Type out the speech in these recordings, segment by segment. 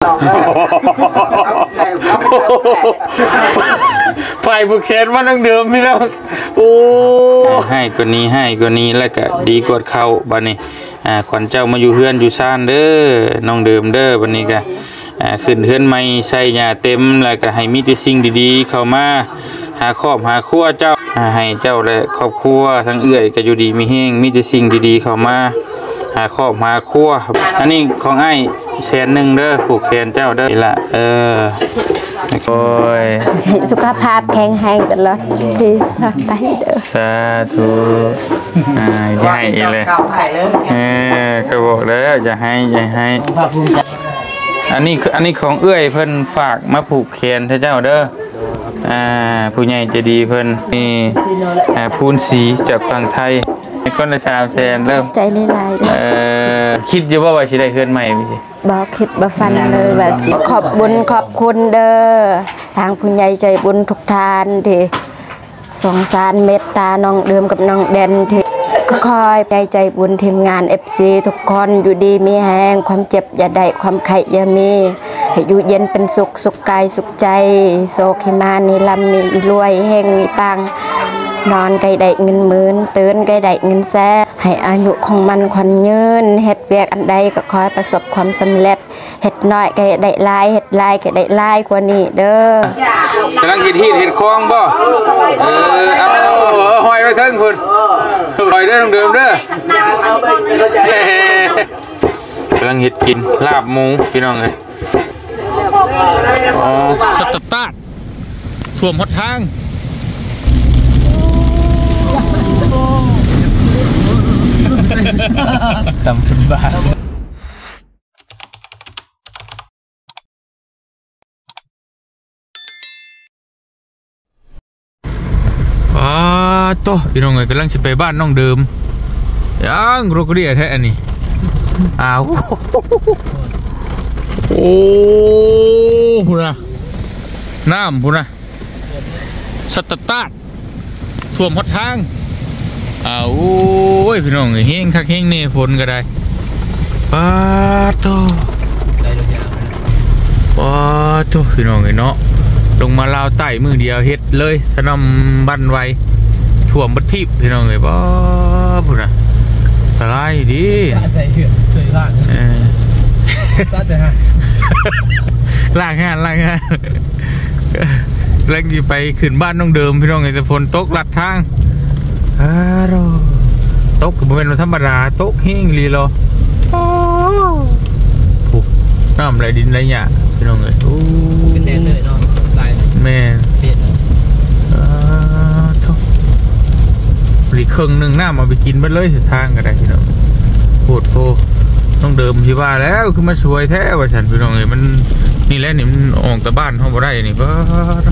ໃຜຜູ້ແຂນມາດັ່ງເດີມພີ່ນ້ອງ. ໂອ້ ຮ້າຍກວ່ານີ້ ຮ້າຍກວ່ານີ້ ແລ້ວກະດີກວດເຂົ້າບາດນີ້. ອ່າ ຂວັນເຈົ້າມາຢູ່ເຮືອນຢູ່ຊານເດີ ນ້ອງເດີມເດີ. ບາດນີ້ກະ ອ່າ ຂຶ້ນເຮືອນໃໝ່ ໃສ່ຫຍ້າເຕັມ ແລ້ວກະໃຫ້ມີແຕ່ສິ່ງດີໆເຂົ້າມາຫາຄອບຫາຄົວເຈົ້າ. ອ່າ ໃຫ້ເຈົ້າ ແລະ ຄອບຄົວ ທັງເອື້ອຍກະຢູ່ດີມີແຮງ ມີແຕ່ສິ່ງດີໆເຂົ້າມາຫາຄອບຫາຄົວ. ອັນນີ້ຂອງອ້າຍແສນໜຶ່ງເດີ ຜູກແຂນເຈົ້າເດີ ນີ້ລະ. ເອີ ໂອ້ຍ ໃຫ້ສຸຂະພາບແຂງແຮງຕະຫຼອດປີຕະຫຼອດໄປເດີ. ສາທຸ. ອ່າ ຢ່າໃຫ້ອີກເລີຍ. ເອີ ຂ້ອຍບອກແລ້ວ ຢ່າໃຫ້ ຢ່າໃຫ້. ອັນນີ້ ອັນນີ້ຂອງເອື້ອຍເພິ່ນຝາກມາຜູກແຂນໃຫ້ເຈົ້າເດີ. ອ່າ ຜູ້ໃຫຍ່ໃຈດີເພິ່ນ ນີ້ ອ່າ ພູນສີຈາກຝັ່ງໄທ ໃຫ້ຄົນລະສາມແສນເດີ. ໃຈຫຼາຍໆເດີ. ເອີ ຄິດຢູ່ບໍ່ວ່າຊິໄດ້ເຮືອນໃໝ່? ບໍ່ຄິດບໍ່ຝັນເລີຍວ່າຊິ. ຂອບບຸນຂອບຄຸນເດີ ທາງຜູ້ໃຫຍ່ໃຈບຸນທຸກທ່ານທີ່ສົງສານເມດຕານ້ອງເດີມກັບນ້ອງແດນ ທີ່ຄອຍໃຈບຸນ ທີມງານ ເອັຟຊີ ທຸກຄົນ ຢູ່ດີມີແຮງ ຄວາມເຈັບຢ່າໄດ້ ຄວາມໄຂ້ຢ່າມີ ໃຫ້ຢູ່ເຢັນເປັນສຸກ ສຸກກາຍສຸກໃຈ ໂຊກໃຫ້ມາ ມີລ່ຳມີລວຍ ເຮັງມີປັງ ນອນກໍໃຫ້ໄດ້ເງິນໝື່ນ ຕື່ນກໍໃຫ້ໄດ້ເງິນແສນ ໃຫ້ອາຍຸຄົງມັນຂວັນຍືນ ເຮັດວຽກອັນໃດກໍຂໍໃຫ້ປະສົບຄວາມສຳເລັດ ເຮັດນ້ອຍກໍໃຫ້ໄດ້ຫຼາຍ ເຮັດຫຼາຍກໍໃຫ້ໄດ້ຫຼາຍກວ່ານີ້ເດີ. ກຳລັງເຮັດຮີດເຮັດຄອງບໍ່? ເອີ ເອົາ ເອົາ ຫ້ອຍໄວ້ເທິງພຸ້ນ ຫ້ອຍເດີ ນ້ອງເດີມເດີ. ກຳລັງເຮັດກິນລາບໝູ ພີ່ນ້ອງເອີຍ. ອໍ ສະຕາດ ຖ້ວມຮອດທາງ. ຕຳຟຸດບາດ. ປາໂຕ ພີ່ນ້ອງເອີຍ ກຳລັງຊິໄປບ້ານນ້ອງເດີມ. ຫຍັງໂລກເລຍແທ້ອັນນີ້. ອ້າວ ໂອ້ ພຸ້ນນະ ນ້ຳພຸ້ນນະ ສະຕະຕາດ ຖ້ວມຮອດທາງ. ອ້າວ ໂອ້ຍ ພີ່ນ້ອງເອີຍ ແຮງຄັກແຮງແນ່ ຝົນກໍໄດ້. ປາໂຕ ໄດ້ລົດຍາວໄປນະ. ປາໂຕ ພີ່ນ້ອງເອີຍເນາະ ລົງມາລາວໃຕ້ມື້ດຽວເຮັດເລີຍ ສະໜ່ຳບັ້ນໄຫວ ຖ້ວມບັດທີບ ພີ່ນ້ອງເອີຍ. ປາ ພຸ້ນນະ ອັນຕະລາຍດີ ສະໃສ່ເຫືອ ໃສ່ລ້າງ ເອີ ສະໃສ່ຫ້າງ ລ້າງຫ້າງ ລ້າງຫ້າງ. ກຳລັງຊິໄປຂຶ້ນບ້ານນ້ອງເດີມ ພີ່ນ້ອງເອີຍ ແຕ່ຝົນຕົກລັດທາງ. ອາໂດ ຕົກກໍບໍ່ແມ່ນວ່າທຳມະດາ ຕົກແຮງອີ່ຫຼີເນາະ. ໂອ້ ນ້ຳໄຫຼດິນໄຫຼຫຍ້າ ພີ່ນ້ອງເອີຍ. ໂອ້ ເປັນແດນເລີຍເນາະ ຫຼາຍ ແມ່ນ ເປັນ ອາໂທ ອີກເຄິ່ງໜຶ່ງນ້ຳເອົາໄປກິນເບິດເລີຍ ທາງກໍໄດ້ ພີ່ນ້ອງ. ໂພດໂພ ນ້ອງເດີມຊິວ່າແລ້ວ ຄືມາສວຍແທ້ວ່າຊັ້ນ ພີ່ນ້ອງເອີຍ. ມັນ ນີ້ແຫຼະນີ້ ມັນອອກຈາກບ້ານເຮົາບໍ່ໄດ້ນີ້. ປາດ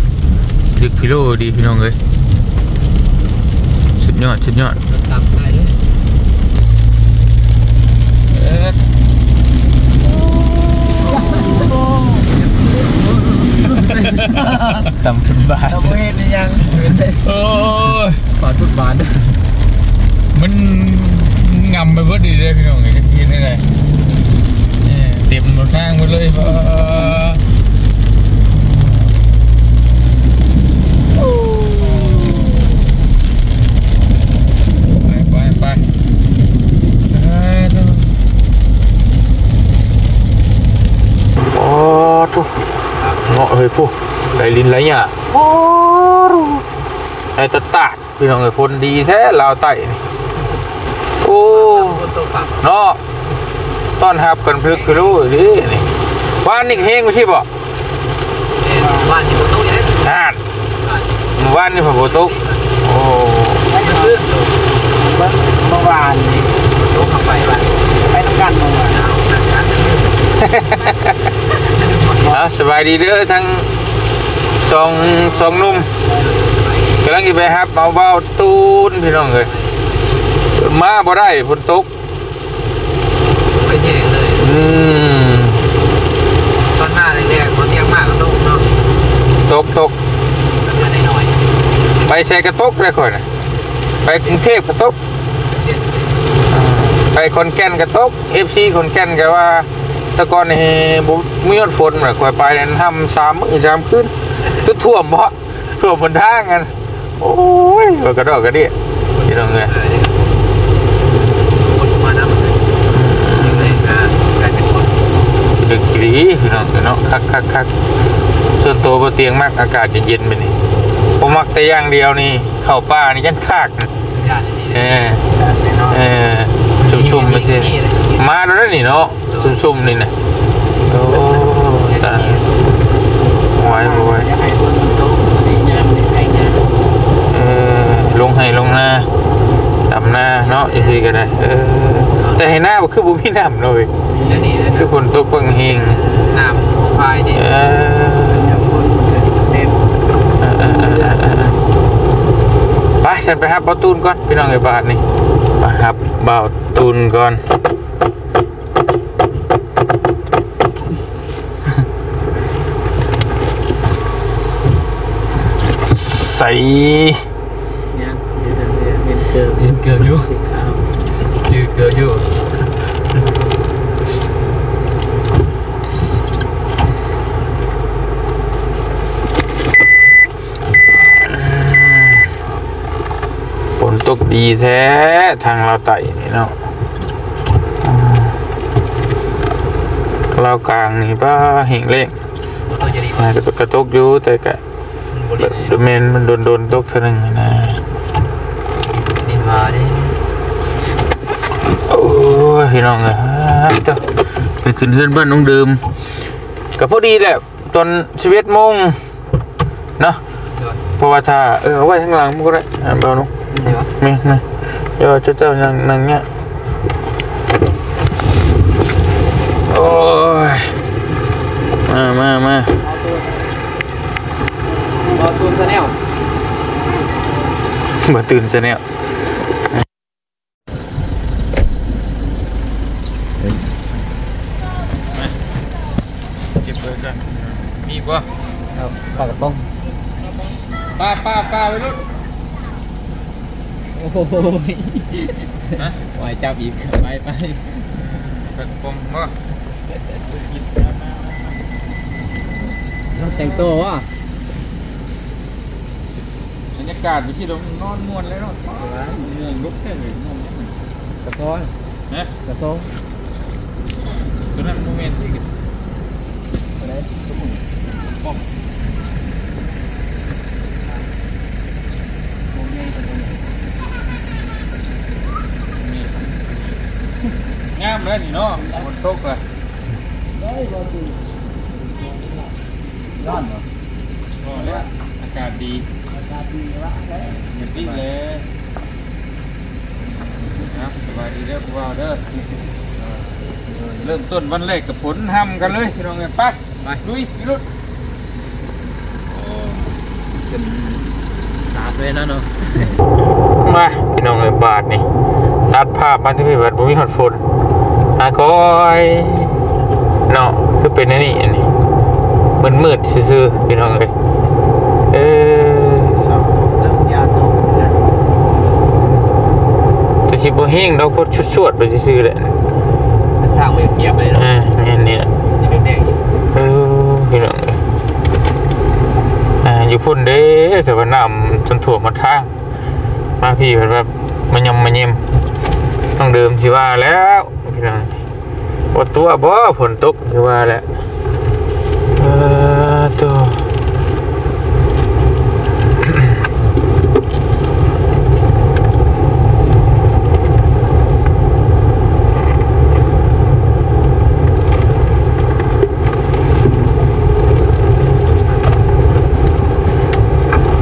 ຖືກກິໂລດີ ພີ່ນ້ອງເອີຍ. ສຸດຍອດ ສຸດຍອດ ຕຳໄດ້ເລີຍ. ເອີ ຕຳຟຸດບາດ ເຮົາບໍ່ເຮັດອີ່ຫຍັງ. ໂອ້ຍ ປາດຟຸດບາດ ມັນງຳໄປເບິດອີກເດ້ ພີ່ນ້ອງເອີຍ. ເຮັດແນວໃດ ເຕັມລົດທາງໝົດເລີຍ. ປາ ໄປ ໄປ ໄປ ໂອ້ ໂອ້ໂທ ເນາະ ເຮີ້ຍ ຜູ້ ໄຫຼດິນໄຫຼຫຍ້າ ໂອ້ ໄຫຼຕະຕາດ ພີ່ນ້ອງເອີຍ. ຝົນດີແທ້ລາວໃຕ້ນີ້ ໂອ້ ເນາະ ຕ້ອນຮັບກັນພຶກຄືຮູ້ດີນີ້. ວານນີ້ແຮງກວ່າຊີ້ບໍ່? ແມ່ນ ວານນີ້ຝົນຕົກຢູ່ເດ້ ນັ້ນ ວານນີ້ຝົນບໍ່ຕົກ. ໂອ້ ເມື່ອວານນີ້ຝົນຕົກ ເຮົາໄປ ໄປນຳກັນເມື່ອວານ. ເອົາ ສະບາຍດີເດີ ທັງສອງ ສອງໜຸ່ມ ກຳລັງຊິໄປຮັບເອົາບ່າວຕູນ ພີ່ນ້ອງເອີຍ. ມາບໍ່ໄດ້ ຝົນຕົກ ໄປແຍງເລີຍ. ອືມ ຕອນມາແລກໆ ບໍ່ຕຽມມາກໍຕົກເນາະ. ຕົກ ຕົກ ເຮືອນນ້ອຍໆ ໄປໃສກໍຕົກແຫຼະຂ້ອຍນະ. ໄປກຸງເທບກໍຕົກ ໄປຂອນແກ່ນກໍຕົກ. ເອັຟຊີຂອນແກ່ນກໍວ່າ ແຕ່ກ່ອນນີ້ບໍ່ມີຮອດຝົນ ຂ້ອຍໄປນັ້ນຮ່ຳສາມມື້ສາມຄືນ ຈົນຖ້ວມເບາະ ຖ້ວມຫົນທາງຫັ້ນ. ໂອ້ຍ ວ່າກະດອກກະເດຍ ພີ່ນ້ອງເອີຍ. ຝົນມານຳ ຢູ່ໃນກາ ກາຍເປັນຝົນ ດຶກດີພີ່ນ້ອງເອີຍເນາະ. ຄັກໆໆ ສ່ວນໂຕບໍ່ຕຽງມັກອາກາດເຢັນໆ ແບບນີ້ ບໍ່ມັກແຕ່ຢ່າງດຽວນີ້ ເຂົ້າປ່ານີ້ຢ້ານທາກ. ເອີ ເອີ ຊຸ່ມໆ ໄປຊິ ມາແລ້ວນີ້ເນາະ ຊຸ່ມໆ ນີ້ນະ. ໂອ້ ຕາຍ ບໍ່ໄຫວ ບໍ່ໄຫວ. ເອີ ລົງໄຮ່ລົງນາ ດຳນາເນາະ ຈັ່ງຊີ້ກໍໄດ້. ເອີ ແຕ່ໄຮ່ນາບໍ່ ຄືບໍ່ມີນ້ຳເນາະເວີຍ ຄືຝົນຕົກບັງແຮງ ນ້ຳພາຍເດ້. ເອີ ໄປ ຊັ້ນໄປຮັບບ່າວຕູນກ່ອນ ພີ່ນ້ອງເອີຍ. ບາດນີ້ໄປຮັບບ່າວຕູນກ່ອນ. ໃສ ຍັງ ເຫັນເກີບ ເຫັນເກີບຢູ່ ຈື່ເກີບຢູ່. ຝົນຕົກດີແທ້ທາງລາວໃຕ້ນີ້ເນາະ. ລາວກາງນີ້ ປ້າ ແຫ້ງແລ້ງ ກະຕົກຢູ່ ແຕ່ກະ ແມ່ນ ມັນດົນໆ ຕົກເທື່ອໜຶ່ງນະ ດິນຫວາເດ້. ໂອ້ຍ ພີ່ນ້ອງເອີຍ ໄປຂຶ້ນເຮືອນບ້ານນ້ອງເດີມ ກະພໍດີແຫຼະ ຕອນສິບເອັດໂມງເນາະ. ໂດຍ ເພາະວ່າຖ້າ ເອີ ເອົາໄວ້ທາງຫຼັງມັນກໍໄດ້ ອ່າ ເບົາເນາະ. ແມ່ນ ແມ່ນ ດຽວເຈົ້າ ເຈົ້ານັ່ງ ນັ່ງເນີ້ຍ. ໂອ້ຍ ມາ ມາ ມາ ບ່າວຕູນ Channel ບ່າວຕູນ Channel. ເກັບເບິ່ງກ່ອນ ມີບໍ່? ເອົາ ປາກະປ໋ອງ ປາ ປາ ປາ ໄວລຸ້ນ. ໂອ້ຍ ຮະ? ໄວ້ຈັບອີກ ໄປ ໄປ ປາກະປ໋ອງບໍ່? ແຕ່ງໂຕວະ? ບັນຍາກາດຢູ່ທີ່ເຮົານອນມ່ວນເລີຍເນາະ. ເມືອງລຸກແທ້ເລີຍ ນອນ ກະຊອຍ ຮະ? ກະຊອຍ ຕົວນັ້ນບໍ່ແມ່ນຕິ ຕົວໃດ? ຕົວພຸ້ນ ປ້ອມ ງາມເລີຍນີ້ເນາະ ຝົນຕົກລະ ຮ້ອນບໍ່? ພໍແລ້ວ ອາກາດດີ ອາກາດດີລະແລ້ວ ເປັນຕິເລີຍ. ນະ ສະບາຍດີເດີຜູ້ບ່າວເດີ. ເອີ ເລີ່ມຕົ້ນວັນແລກກະຝົນຮ່ຳກັນເລີຍ ພີ່ນ້ອງເອີຍ. ໄປ ໄປ ລຸຍ ຂີ່ລົດ. ໂອ້ ເປັນສາດເລີຍນະເນາະ. ມາ ພີ່ນ້ອງເອີຍ ບາດນີ້ ຕັດພາບມາທີ່ພີ່ ບາດບໍ່ມີຮອດຝົນ ອາກອຍເນາະ ຄືເປັນແນວນີ້ ອັນນີ້ມືດໆ ຊື່ໆ ພີ່ນ້ອງເອີຍ. ເອີ ແຕ່ຊິບໍ່ແຮງດອກ ພໍຊວດໆ ໄປຊື່ໆ ແຫຼະ. ເສັ້ນທາງບໍ່ຮຽບເລີຍເນາະ. ເອີ ແມ່ນນີ້ແຫຼະ ຊິແດງໆ ຢູ່. ເອີ ພີ່ນ້ອງເອີຍ ອ່າ ຢູ່ພຸ້ນເດ້ ແຕ່ວ່ານ້ຳຈົນຖ້ວມຮອດທາງ ມາພີ້ເພິ່ນແບບມາຍ່ອມມາເຢັມ. ນ້ອງເດີມຊິວ່າແລ້ວ ພີ່ນ້ອງ ບໍ່ຕົວະບໍ່ ຝົນຕົກ ຄືວ່າແຫຼະ. ເອີ ໂຕ ກ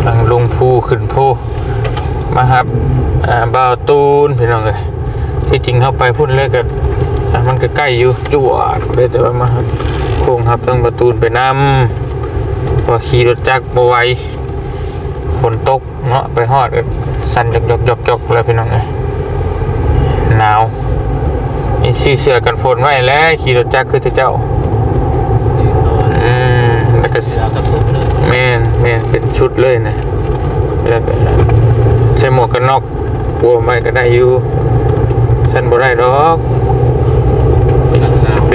ຳລັງລົງພູຂຶ້ນພູ ມາຮັບ ອ່າ ບ່າວຕູນ ພີ່ນ້ອງເອີຍ. ທີ່ຈິງເຮົາໄປພຸ້ນແລ້ວກໍ ອ່າ ມັນກໍໃກ້ຢູ່ ຈວດເລີຍ ແຕ່ວ່າມາຮັບ ໂຄ້ງຮັບທາງບ່າວຕູນໄປນຳ ເພາະວ່າຂີ່ລົດຈັກບໍ່ໄຫວ ຝົນຕົກເນາະ. ໄປຮອດກໍສັ່ນຈອກໆໆໆ ແລ້ວ ພີ່ນ້ອງເອີຍ ໜາວ. ນີ້ຊື້ເສື້ອກັນຝົນໄວ້ແລ້ວ ຂີ່ລົດຈັກຄືແຕ່ເຈົ້າ. ອືມ ແລ້ວກໍ ເສື້ອກັບສົບເລີຍ. ແມ່ນ ແມ່ນ ເປັນຊຸດເລີຍນະ. ແລ້ວກໍໃສ່ໝວກກັນນັອກ ກວມໄວ້ກໍໄດ້ຢູ່. ຊັ້ນບໍ່ໄດ້ດອກ ເປັນ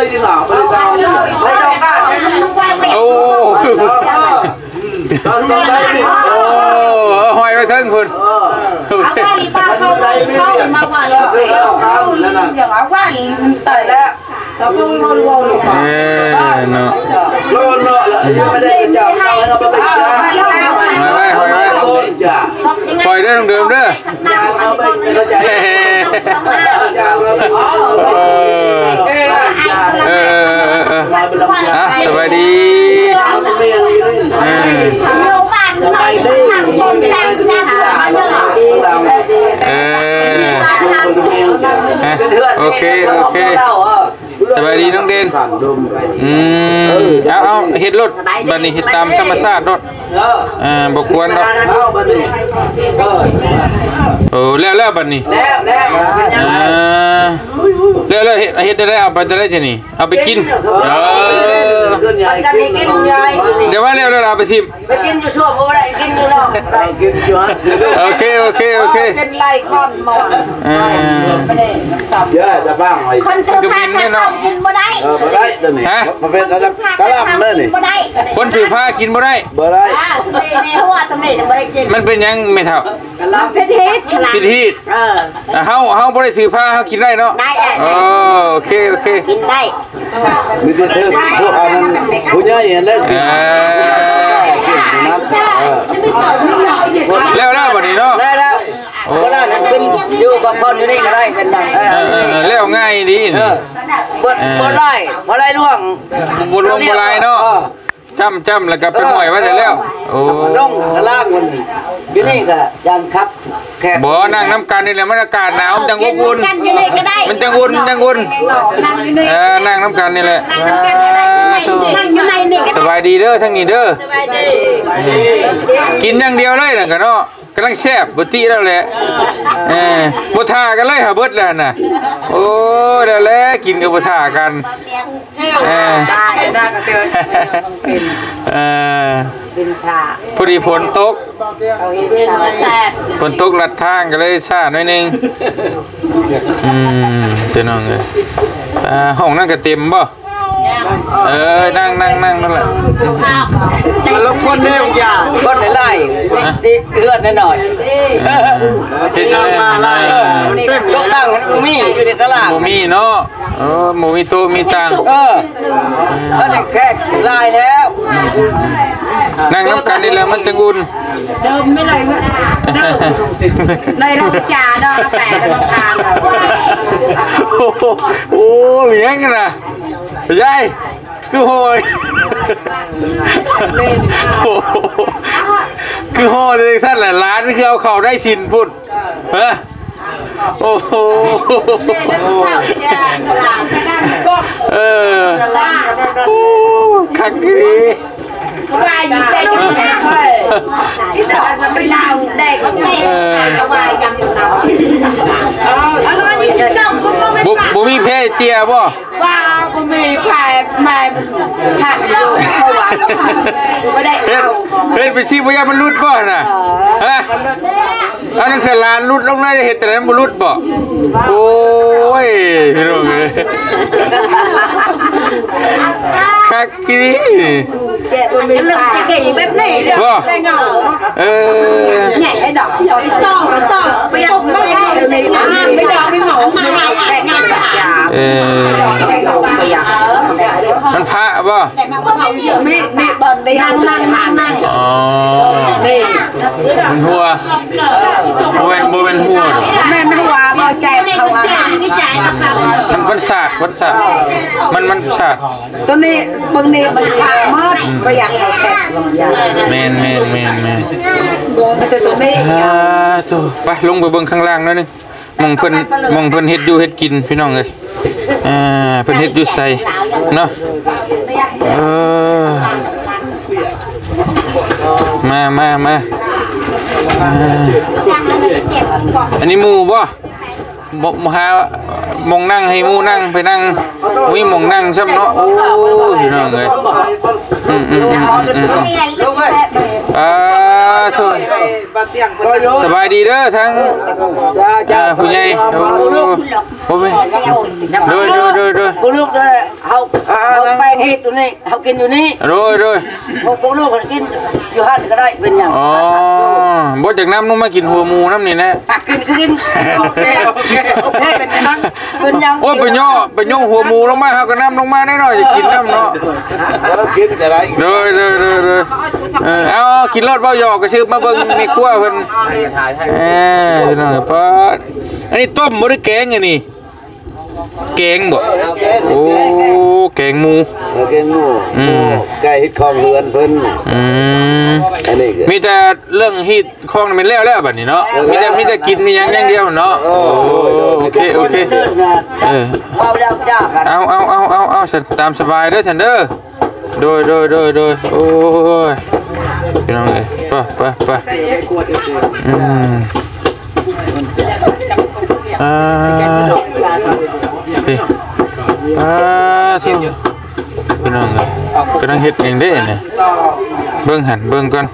ຍດີກວ່າ ບໍ່ໄດ້ເອົາ ບໍ່ໄດ້ເອົາການເດ້ ໂອ້ ຕອນ ຕອນໄດ້ນີ້ ໂອ້ ຫ້ອຍໄວ້ເທິງພຸ້ນ ເອີ ໂອເຄ ຕອນໄດ້ນີ້ ເອີ ເອົາການນັ້ນນະ ເອີ ເນາະ ໂລນເນາະ ຍັງບໍ່ໄດ້ຈັບເອົາແລ້ວ ບໍ່ໄດ້ຈັບ ຫ້ອຍໄວ້ ຫ້ອຍໄວ້ ໂອ້ຍ ຢ່າ ປ່ອຍເດີ ນ້ອງເດີມເດີ ເອີ ເອີ ເອີ ເອີ ເອີ ເອີ ອ່ະ ສະບາຍດີ ເອີ ສະບາຍດີ ເອີ ຮະ ໂອເຄ ໂອເຄ ສະບາຍດີນ້ອງເດນ ອືມ ເອົາ ເອົາ ເຮັດໂລດ ບັດນີ້ເຮັດຕາມທຳມະຊາດໂລດ ເອີ ອ່າ ບໍ່ຄວນດອກ ເອີ ໂອ້ ແລ້ວ ແລ້ວບັດນີ້ ແລ້ວ ແລ້ວ ອ່າ ແລ້ວ ແລ້ວ ເຮັດ ເຮັດໄດ້ ເອົາໄປໄດ້ ເຈົ້ານີ້ ເອົາໄປກິນ ເອີ ເອີ ມັນຈະມີກິນຍາຍ ດຽວວ່າແລ້ວ ແລ້ວເອົາໄປຊິມ ໄປກິນຢູ່ສວນບໍ່ໄດ້ ກິນຢູ່ນອກ ເອີ ກິນຢູ່ຫັ້ນ ໂອເຄ ໂອເຄ ໂອເຄ ເປັນໄລຄອນໝໍ ອ່າ ເອີ ຈະຟັງໃຫ້ ຄົນຖືພາກິນບໍ່ໄດ້ ເອີ ບໍ່ໄດ້ຕົວນີ້ ຮະ ມັນເປັນລະດັບກະລຳເດີນີ້ ບໍ່ໄດ້ ຄົນຖືພາກິນບໍ່ໄດ້ ບໍ່ໄດ້ ອ່າ ໃນຫົວຕົວນີ້ບໍ່ໄດ້ກິນ ມັນເປັນຫຍັງແມ່ເຖົ້າ? ກະລຳ ຜິດຮີດ ຜິດຮີດ ເອີ ເຮົາ ເຮົາບໍ່ໄດ້ຖືພາ ເຮົາກິນໄດ້ເນາະ ໄດ້ ໄດ້ ໂອເຄ ໂອເຄ ກິນໄດ້ ມີແຕ່ເຖິງພວກອັນນັ້ນ ຜູ້ໃຫຍ່ຫັ້ນແຫຼະ ອ່າ ກິນນັ້ນ ເອີ ແລ້ວ ແລ້ວບັດນີ້ເນາະ ແລ້ວ ແລ້ວ ໂອ້ ບໍ່ໄດ້ນັ້ນ ເປັນຢູ່ພັກຜ່ອນຢູ່ນີ້ກໍໄດ້ ເປັນຫຍັງ ເອີ ເອີ ເອີ ແລ້ວງ່າຍດີ ເອີ ນີ້ ບໍ່ ເອີ ບໍ່ໄດ້ ບໍ່ໄດ້ຫຼວງ ບໍ່ຫຼວງບໍ່ຫຼາຍເນາະ ເອີ ຈ້ຳໆ ແລ້ວກໍໄປຫ້ອຍໄວ້ໄດ້ແລ້ວ ໂອ້ ລົງຂ້າງລ່າງມັນ ຢູ່ນີ້ກໍຢ້ານຄັບແຄບ ບໍ່ ນັ່ງນຳກັນນີ້ແຫຼະ ມັນອາກາດໜາວ ມັນຈັ່ງອົບອຸ່ນ ກິນກັນຢູ່ນີ້ກໍໄດ້ ມັນຈັ່ງອຸ່ນ ມັນຈັ່ງອຸ່ນ ນັ່ງຢູ່ນີ້ ເອີ ນັ່ງນຳກັນນີ້ແຫຼະ ນັ່ງນຳກັນກໍໄດ້ ອ່າ ນັ່ງຢູ່ໃນນີ້ກໍໄດ້ ສະບາຍດີເດີ ທາງນີ້ເດີ ສະບາຍດີ ກິນຢ່າງດຽວເລີຍນັ້ນກໍເນາະ ກຳລັງແຊບ ບໍ່ຕິແລ້ວແຫຼະ. ເອີ ບໍ່ຖ້າກັນເລີຍຫາເບິດແລ້ວນະ. ໂອ້ ແລ້ວແຫຼະ ກິນກໍບໍ່ຖ້າກັນ. ເອີ ເອີ ເປັນຖ້າ ພໍດີຝົນຕົກ ເຂົາເຮັດແຊບ ຝົນຕົກລັດທາງກໍເລີຍຊ້າໜ້ອຍໜຶ່ງ. ອືມ ພີ່ນ້ອງເອີຍ ອ່າ ຫ້ອງນັ້ນກໍເຕັມບໍ່? ເອີ ນັ່ງໆໆ ນັ້ນແຫຼະ. ແຕ່ລະຄົນແນວຢ່າງ ຄົນຫຼາຍໆ ເຮືອນນ້ອຍໆ ເອີ ເຮັດມາຫຼາຍ ເອີ ໂຕະຕັ່ງບໍ່ມີ ຢູ່ໃນຕະຫຼາດບໍ່ມີເນາະ. ເອີ ບໍ່ມີໂຕະມີຕັ່ງ ເອີ ອັນນີ້ແຂກຫຼາຍແລ້ວ ນັ່ງນຳກັນນີ້ແຫຼະ ມັນຈັ່ງອຸ່ນ. ເດີມໄມ່ໄດ້ເວີ້ຍ ເດີມໄດ້ລົງຈາເນາະ ແປະລົງທາງ. ໂອ້ໂຫ ໂອ້ ມີຫຍັງນະ ຍາຍ ຄືໂຫຍ ໂອ້ໂຫ ຄືໂຫຍຈັ່ງຊັ້ນແຫຼະ ຫຼານຄືເອົາເຂົ້າໄດ້ສິນພຸ້ນ ຮະ. ໂອ້ໂຫ ເອີ ໂອ້ ຄັກດີ ເອີ ບໍ່ ບໍ່ມີແພເຈຍບໍ່? ວ່າບໍ່ມີໃຜມາຜັດຢູ່ ເພາະວ່າບໍ່ໄດ້ເອົາ ເຮັດ ເຮັດໄປຊິບໍ່ຢ້ານມັນຫຼຸດບໍ່ນະ? ຮະ ອັນນັ້ນຄືຫຼານຫຼຸດລົງໄດ້ ເຮັດຈັ່ງໃດມັນບໍ່ຫຼຸດບໍ່? ໂອ້ຍ ພີ່ນ້ອງເອີຍ ຄັກອີ່ຫຼີ. ແຈະບໍ່ມີ ແບບນີ້ ບໍ່ ເອີ ໃຫຍ່ໄດ້ດອກ ຕໍ່ ຕໍ່ ໄປຢາກ ໄປຢາກ ໄປຢາກ ເອີ ມັນພະບໍ່? ມີ ມີບ່ອນດຽວ ນັ່ງ ນັ່ງ ນັ່ງ ນັ່ງ ອໍ ນີ້ ມັນຮົ່ວ ບໍ່ແມ່ນ ບໍ່ແມ່ນຮົ່ວດອກ ແມ່ນຮົ່ວບໍ່? ແຈະເຂົາວ່າ ມັນ ມັນສາດ ມັນສາດ ມັນ ມັນສາດ. ໂຕນີ້ເບິ່ງນີ້ມັນສາກໝົດ ບໍ່ຢາກເອົາແຊບ. ແມ່ນໆໆໆ ມີແຕ່ໂຕນີ້ ອ່າ ໂຕ ໄປລົງໄປເບິ່ງຂ້າງລ່າງໜ້ອຍໜຶ່ງ ໝ່ອງເພິ່ນ ໝ່ອງເພິ່ນເຮັດຢູ່ເຮັດກິນ ພີ່ນ້ອງເອີຍ. ອ່າ ເພິ່ນເຮັດຢູ່ໃສເນາະ? ເອີ ມາ ມາ ມາ ອ່າ ອັນນີ້ໝູ່ບໍ່? ບໍ່ ບໍ່ຫາໝ່ອງນັ່ງໃຫ້ໝູ່ນັ່ງ ໄປນັ່ງ ໂອ້ຍ ໝ່ອງນັ່ງຊ້ຳເນາະ. ໂອ້ ພີ່ນ້ອງເອີຍ ອືມໆໆໆ ອ່າ ໂທ້ ສະບາຍດີເດີ ທັງ ອ່າ ຜູ້ໃຫຍ່ ໂອ້ ບໍ່ເປັນ ໂດຍ ໂດຍ ໂດຍ ໂດຍ ລູກເດີ ເຮົາ ເຮົາແປງເຮັດຢູ່ນີ້ ເຮົາກິນຢູ່ນີ້ ໂດຍ ໂດຍ ພວກ ພວກລູກກໍກິນຢູ່ຫັ້ນກໍໄດ້ ເປັນຫຍັງ? ອໍ ບໍ່ຈັກນຳລົງມາກິນຫົວໝູນຳນີ້ແນ່. ກິນ ກິນ ໂອເຄ ໂອເຄ ໂອເຄ ເປັນຫຍັງ? ເປັນຫຍັງ? ໂອ້ຍ ໄປຍໍ້ ໄປຍໍ້ຫົວໝູລົງມາ ເຮົາກໍນຳລົງມາແນ່ເນາະ ຢາກກິນນຳເນາະ. ເອີ ກິນກໍໄດ້ ໂດຍ ໂດຍ ໂດຍ ໂດຍ ເອີ ເອົາ ກິນໂລດ ເວົ້າຫຍອກ ກໍຊື່ມາເບິ່ງແມ່ຄົວເພິ່ນ. ເອີ ພີ່ນ້ອງ ປາດ ອັນນີ້ຕົ້ມບໍ່ ຫຼື ແກງອັນນີ້? ແກງບໍ່? ເອີ ແກງ ໂອ້ ແກງ ແກງໝູ ເອີ ແກງໝູ ອືມ ໝູໄກ່ເຮັດຂອງເຮືອນເພິ່ນ ອືມ ອັນນີ້ກໍມີແຕ່ເລື່ອງຮີດຂອງແມ່ນແລ້ວແລ້ວບັດນີ້ເນາະ ເອີ ມີແຕ່ ມີແຕ່ກິນມີຫຍັງຢ່າງດຽວເນາະ. ເອີ ໂອ້ ໂອເຄ ໂອເຄ ເອີ ເວົ້າຢາກໆກັນ ເອົາ ເອົາ ເອົາ ເອົາ ເອົາ ຕາມສະບາຍເດີ ທ່ານເດີ. ໂດຍ ໂດຍ ໂດຍ ໂດຍ ໂອ້ຍ ພີ່ນ້ອງເອີຍ ໄປ ໄປ ໄປ ອືມ ອ່າ ນີ້ ອ່າ ໂທ້ ພີ່ນ້ອງເອີຍ ກຳລັງເຮັດຫຍັງເດ້ນີ້ ເບິ່ງຫັ້ນ ເບິ່ງກ່ອນ.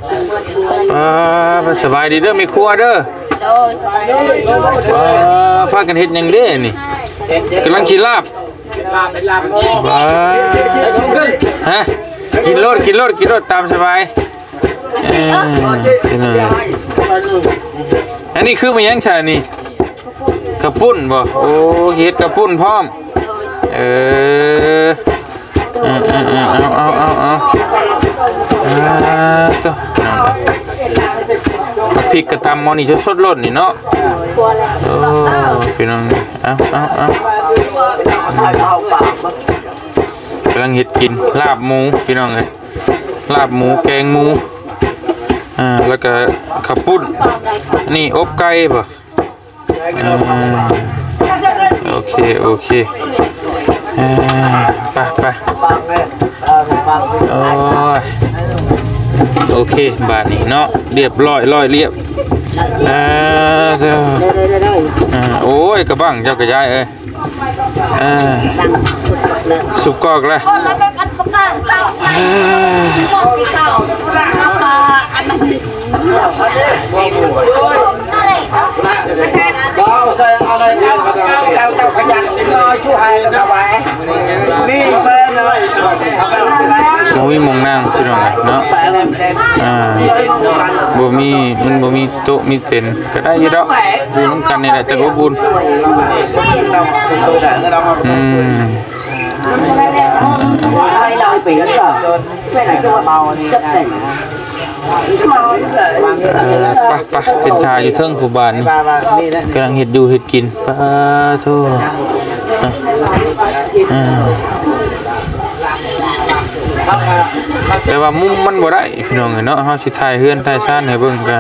ອ່າ ສະບາຍດີເດີ ແມ່ຄົວເດີ. ໂດຍ ສະບາຍດີ. ອ່າ ພາກັນເຮັດຫຍັງເດ້ນີ້ ກຳລັງຊິລາບ ວ້າ ຮະ ກິນໂລດ ກິນໂລດ ກິນໂລດ ຕາມສະບາຍ. ເອີ ກິນໂລດ ອັນນີ້ຄືມາຫຍັງຊະນີ້? ເຂົ້າປຸ້ນບໍ່? ໂອ້ ເຮັດເຂົ້າປຸ້ນພ້ອມ. ເອີ ເອີ ເອີ ເອົາ ເອົາ ເອົາ ເອົາ ອ່າ ໂທ້ ພີ່ນ້ອງເອີຍ ບັກພິກກະຕຳໝໍ້ນີ້ສົດໆໂລດນີ້ເນາະ. ໂອ້ ພີ່ນ້ອງ ເອົາ ເອົາ ເອົາ ກຳລັງເຮັດກິນລາບໝູ ພີ່ນ້ອງເອີຍ ລາບໝູ ແກງໝູ ອ່າ ແລ້ວກະເຂົ້າປຸ້ນ ອັນນີ້ອົບໄກ່ບໍ່? ອ່າ ໂອເຄ ໂອເຄ ອ່າ ໄປ ໄປ ໂອ້ຍ ໂອເຄ ບາດນີ້ເນາະ ລຽບຮ້ອຍ ຮ້ອຍລຽບ. ເອີ ເອີ ໂອ້ຍ ກະບັ້ງເຈົ້າກະຍາຍເອີຍ ເອີ ສຸບກອກແລ້ວ ເອີ. ບໍ່ມີໝ່ອງນັ່ງພີ່ນ້ອງເນາະ ອ່າ ບໍ່ມີ ມັນບໍ່ມີໂຕະມີເຕັນ ກະໄດ້ຢູ່ດອກ ຢູ່ນຳກັນນີ້ແຫຼະ ແຕ່ບໍ່ບຸນ ອືມ. ເອີ ໄປ ໄປ ເປັນທ່າຢູ່ເທິງຜູ້ບ້ານນີ້ ກຳລັງເຮັດຢູ່ເຮັດກິນ ປາໂທ ເອີ ແຕ່ວ່າມຸມມັນບໍ່ໄດ້ພີ່ນ້ອງເອີຍເນາະ ເຮົາຊິຖ່າຍເຮືອນຖ່າຍຊານໃຫ້ເບິ່ງກະ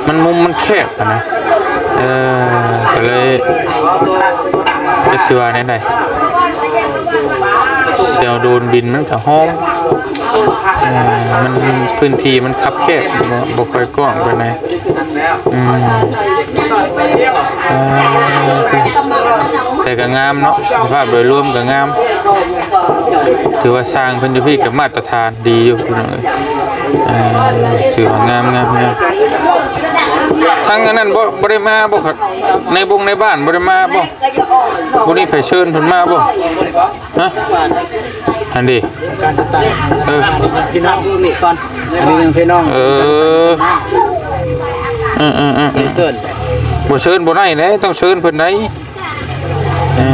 ມັນມຸມມັນແຄບຫັ້ນນະ ເອີ ກະເລີຍ ຈັກຊິວ່າແນວໃດ ແນວໂດຣນບິນມັນກະຮ້ອນ ເອີ ມັນ ພື້ນທີ່ມັນຄັບແຄບ ບໍ່ ບໍ່ຄ່ອຍກວ້າງປານໃດ ອືມ ເອີ ແຕ່ກະງາມເນາະ ສະພາບໂດຍລວມກະງາມ ຖືວ່າສ້າງເພິ່ນຢູ່ພີ້ກະມາດຕະຖານດີຢູ່ພີ່ນ້ອງເອີຍ ເອີ ຖືວ່າງາມ ງາມ ງາມ ທາງອັນນັ້ນບໍ່ ບໍ່ໄດ້ມາບໍ່ຄັບ ໃນບົງໃນບ້ານບໍ່ໄດ້ມາບໍ່ ບໍ່ມີໃຜເຊີນເພິ່ນມາບໍ່? ຮະ ອັນນີ້ ເອີ ພີ່ນ້ອງນີ້ກ່ອນ ອັນນີ້ຍັງພີ່ນ້ອງ ເອີ ເອີໆໆໆ ເຊີນ ບໍ່ເຊີນບໍ່ໄດ້ເດ້ ຕ້ອງເຊີນເພິ່ນໄດ໋ ເອີ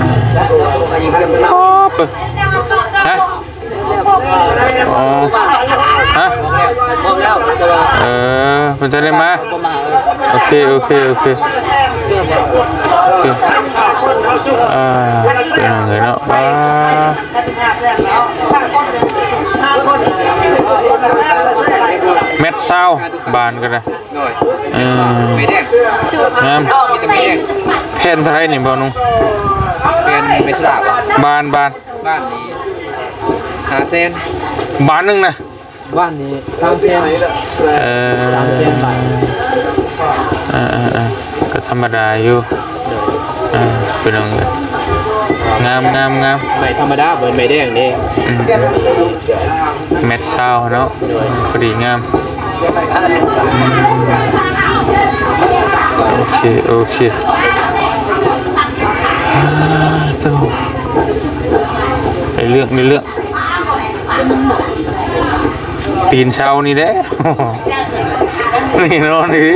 ຮະ ອໍ ຮະ ເອີ ເພິ່ນຈະໄດ້ມາ ໂອເຄ ໂອເຄ ໂອເຄ ໂອເຄ ອ່າ ເປັນຫຍັງເລີຍເນາະ ອ່າ ແມັດຊາວ ບານກະໄດ້ ໂດຍ ເອີ ງາມ ມີແຕ່ໄມ້ແດງ ແຜ່ນເທົ່າໃດນີ້ ບ່າວໜຸ່ມ? ແຜ່ນໄມ້ສະຫຼາກ ບານ ບານ ບານນີ້ຫ້າແສນ ບານໜຶ່ງນະ ບານນີ້ສາມແສນ ເອີ ສາມແສນບາດ ເອີໆໆ ກະທຳມະດາຢູ່ ໂດຍ ເອີ ພີ່ນ້ອງເອີຍ ງາມ ງາມ ງາມ ໄມ້ທຳມະດາ ບໍ່ແມ່ນໄມ້ແດງເດ້ ອືມ ແມັດຊາວເນາະ ໂດຍ ພໍດີງາມ ໂອເຄ ໂອເຄ ອ່າ ໂຕ ໄດ້ເລື່ອງ ໄດ້ເລື່ອງ ຕີນເຊົານີ້ແຫຼະ ນີ້ນອນນີ້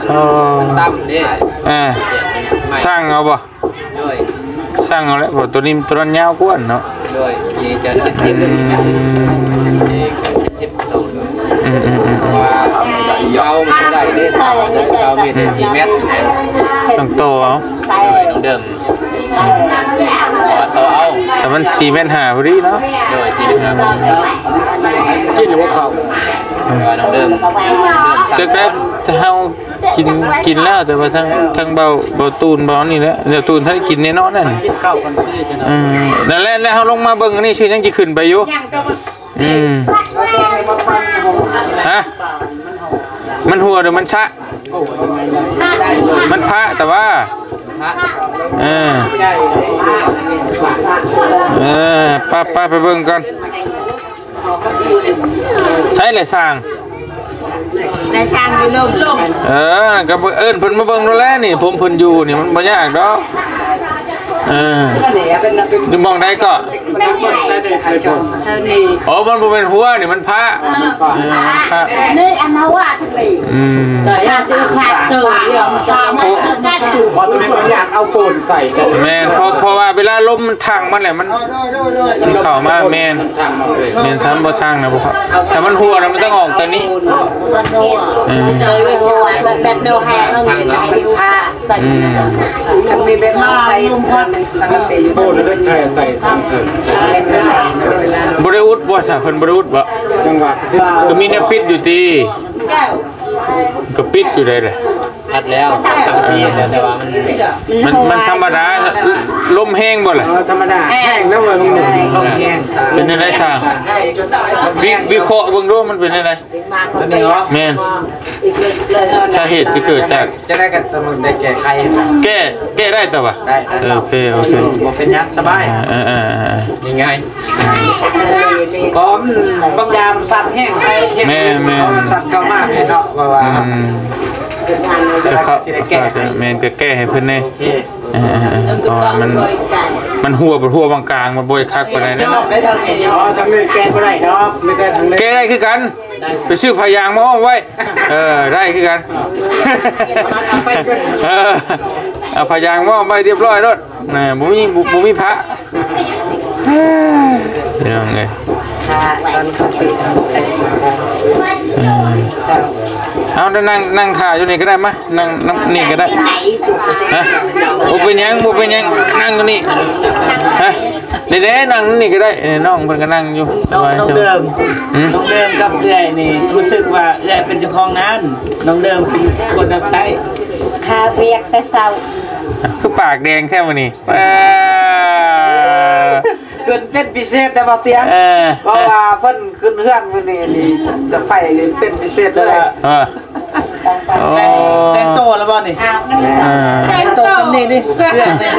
ໂອ້ ຕ່ຳເດ້ ອ່າ ສ້າງເອົາບໍ່? ໂດຍ ສ້າງເອົາແຫຼະ ເພາະໂຕນີ້ ໂຕນັ້ນຍາວກວ່າເນາະ ໂດຍ ນີ້ຈະເຈັດສິບ ອືມ ນີ້ເຈັດສິບສອງ ອືມໆໆ ເພາະວ່າເສົາມັນບໍ່ໄດ້ເດ້ ເສົາ ເສົາມີແຕ່ສີ່ແມັດ ຕ້ອງຕໍ່ເອົາ ໂດຍ ຕ້ອງເດີມ ອືມ ເພາະວ່າຕໍ່ເອົາ ແຕ່ມັນສີ່ແມັດຫ້າພໍດີເນາະ ໂດຍ ສີ່ແມັດຫ້າພໍດີ ກິນບໍ່ເຂົ້າ ອືມ ເພາະວ່າຕ້ອງເດີມ ເດີມ ຈັກໄດ້ ເຮົາ ກິນ ກິນແລ້ວ ແຕ່ວ່າທາງ ທາງເບົາ ເບົາຕູນ ເບົານີ້ແຫຼະ ເບົາຕູນ ຖ້າໄດ້ກິນແນ່ນອນນັ້ນ ກິນເຂົ້າກັນພໍດີ ເອີ ນັ້ນແຫຼະ ແລ້ວເຮົາລົງມາເບິ່ງອັນນີ້ ຊື່ຍັງຊິຂຶ້ນໄປຢູ່ ອືມ ຮະ ມັນຮົ່ວຫຼືມັນຊະ ມັນພະ ແຕ່ວ່າ ເອີ ເອີ ໄປ ໄປ ໄປເບິ່ງກ່ອນ ໃສແຫຼະຊ່າງ ໄດ້ຊ່າງຢູ່ລົງ ເອີ ກະເອີ້ນເພິ່ນມາເບິ່ງໂລດແຫຼະນີ້ ຜົມເພິ່ນຢູ່ນີ້ ມັນບໍ່ຍາກດອກ ເອີ ຢູ່ໝ່ອງໃດເກາະ ໂອ້ ມັນບໍ່ແມ່ນຮົ່ວນີ້ ມັນພະ ເອີ ພະ ນີ້ອັນມາວ່າ ອືມ ໂອ້ ບໍ່ຕ້ອງໄດ້ຢາກເອົາໂຟມໃສ່ ແມ່ນ ເພາະ ເພາະວ່າເວລາລົມມັນທັງມາແລ້ວ ມັນ ມັນເຂົ້າມາ ແມ່ນ ແມ່ນ ຖ້າມັນບໍ່ທັງນະ ບໍ່ ຖ້າມັນຮົ່ວແລ້ວ ມັນຕ້ອງອອກຕອນນີ້ ເອີ ແບບແນວແຮງ ເອີ ມີຫຼາຍຢູ່ ອືມ ຄັນມີແບບເຮົາໃສ່ສັງກະສີຢູ່ ໂອ້ ແລ້ວໄດ້ແຜ່ໃສ່ທາງເທິງ ບໍ່ໄດ້ອຸດບໍ່ຊະ ເພິ່ນບໍ່ໄດ້ອຸດບໍ່ ຈັງຫວະ ກະມີແນວປິດຢູ່ຕິ ກະປິດຢູ່ໃດລະ. ອັດແລ້ວ ສັງກະສີແລ້ວ ແຕ່ວ່າມັນ ມັນ ມັນທຳມະດາ ລົມແຮງບໍ່ລະ? ເອີ ທຳມະດາ ແຮງນະເວີຍ ລົມແຮງ. ເປັນຈັ່ງໃດຊ່າງ? ວິ ວິເຄາະເບິ່ງດູ ມັນເປັນຈັ່ງໃດ? ຕົວນີ້ເນາະ ແມ່ນ ສາເຫດຈະເກີດຈາກ ຈະໄດ້ກໍຕ້ອງໄດ້ແກ້ໄຂ ແກ້ ແກ້ໄດ້ຕົວະ? ໄດ້ ໄດ້ ເອີ ໂອເຄ ໂອເຄ ບໍ່ເປັນຫຍັງ ສະບາຍ ເອີໆໆ ງ່າຍໆ ເພາະມັນບາງຢ່າງມັນສັດແຮງ ແມ່ນໆ ເພາະມັນສັດເຂົ້າມາເນາະ ເພາະວ່າ ອືມ ກໍເຂົ້າ ກໍເຂົ້າໃຈ ແມ່ນ ກໍແກ້ໃຫ້ເພິ່ນແດ່ ໂອເຄ ເອີໆໆ ເພາະວ່າມັນ ມັນຮົ່ວ ຮົ່ວບາງກາງ ມັນບໍ່ໄດ້ຄັກປານໃດເນາະ ໄດ້ທາງນີ້ ອໍ ທາງນີ້ແກ້ບໍ່ໄດ້ເນາະ ມີແຕ່ທາງນີ້ ແກ້ໄດ້ຄືກັນ ໄດ້ ໄປຊື້ຜ້າຢາງມາອ້ອມໄວ້ ເອີ ໄດ້ຄືກັນ ເອີ ເອົາຜ້າຢາງມາອ້ອມໄວ້ຮຽບຮ້ອຍໂລດ ນະ ບໍ່ມີ ບໍ່ ບໍ່ມີພະ ພີ່ນ້ອງເອີຍ ເອີ ເອົາ ນັ່ງ ນັ່ງຖ້າຢູ່ນີ້ກໍໄດ້ມາ ນັ່ງນຳນີ້ກໍໄດ້ ຮະ ບໍ່ເປັນຫຍັງ ບໍ່ເປັນຫຍັງ ນັ່ງຢູ່ນີ້ ຮະ ເດ້ໆ ນັ່ງນີ້ກໍໄດ້ ເອີ ນ້ອງເພິ່ນກໍນັ່ງຢູ່ ນ້ອງ ນ້ອງເດີມ ຫືມ ນ້ອງເດີມກັບເອື້ອຍນີ້ ຮູ້ສຶກວ່າເອື້ອຍເປັນເຈົ້າຂອງງານ ນ້ອງເດີມເປັນຄົນຮັບໃຊ້ ຄາວຽກແຕ່ເຊົ້າ ຄືປາກແດງແທ້ມື້ນີ້ ເອີ ເພິ່ນເປັນພິເສດເດ້ບໍ່ຕຽງ ເອີ ເພາະວ່າເພິ່ນຂຶ້ນເຮືອນມື້ນີ້ນີ້ ສະໄພເປັນພິເສດເລີຍ ເອີ ໂອ້ ແຕ່ງ ແຕ່ງໂຕແລ້ວບໍ່ນີ້? ເອີ ແຕ່ງໂຕຊ່ຳນີ້ນີ້ ເສື້ອນີ້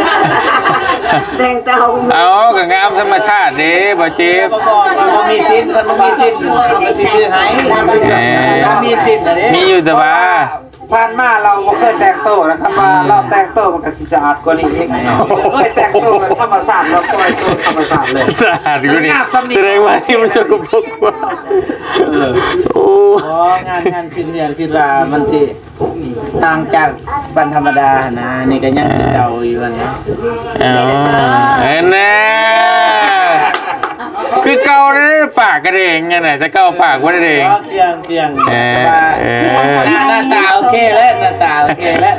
ແຕ່ງໂຕ ເອົາ ກໍງາມທຳມະຊາດເດ້ ບໍ່ເຈັບ ບໍ່ ບໍ່ ບໍ່ມີສິນ ຄັນບໍ່ມີສິນ ເຮົາກໍຊິຊື້ໃຫ້ ເອີ ຖ້າມີສິນນະເດ້ ມີຢູ່ແຕ່ວ່າ ຜ່ານມາລາວບໍ່ເຄີຍແຕ່ງໂຕນະ ຄັນວ່າລາວແຕ່ງໂຕມັນກໍຊິສະອາດກວ່ານີ້ອີກ ເຄີຍແຕ່ງໂຕແບບທຳມະຊາດ ລາວປ່ອຍໂຕທຳມະຊາດເລີຍ ສະອາດກວ່ານີ້ ສະແດງວ່ານີ້ມັນສົກກະປົກ ເອີ ໂອ້ ງານ ງານຂຶ້ນເຮືອນ ຄິດວ່າມັນຊິຕ່າງຈາກວັນທຳມະດາຫັ້ນນະ ນີ້ກໍຍັງຄືເກົ່າຢູ່ຫັ້ນນະ ເອີ ເອີ ແນ່ ຄືເກົ່າເດ້ ປາກກະແດງຫັ້ນນະ ແຕ່ເກົ່າປາກບໍ່ໄດ້ແດງ ເຄື່ອງ ເຄື່ອງ ເອີ ແຕ່ວ່າ ເອີ ໜ້າ ໜ້າຕາໂອເຄແລ້ວ ໜ້າຕາໂອເຄແລ້ວ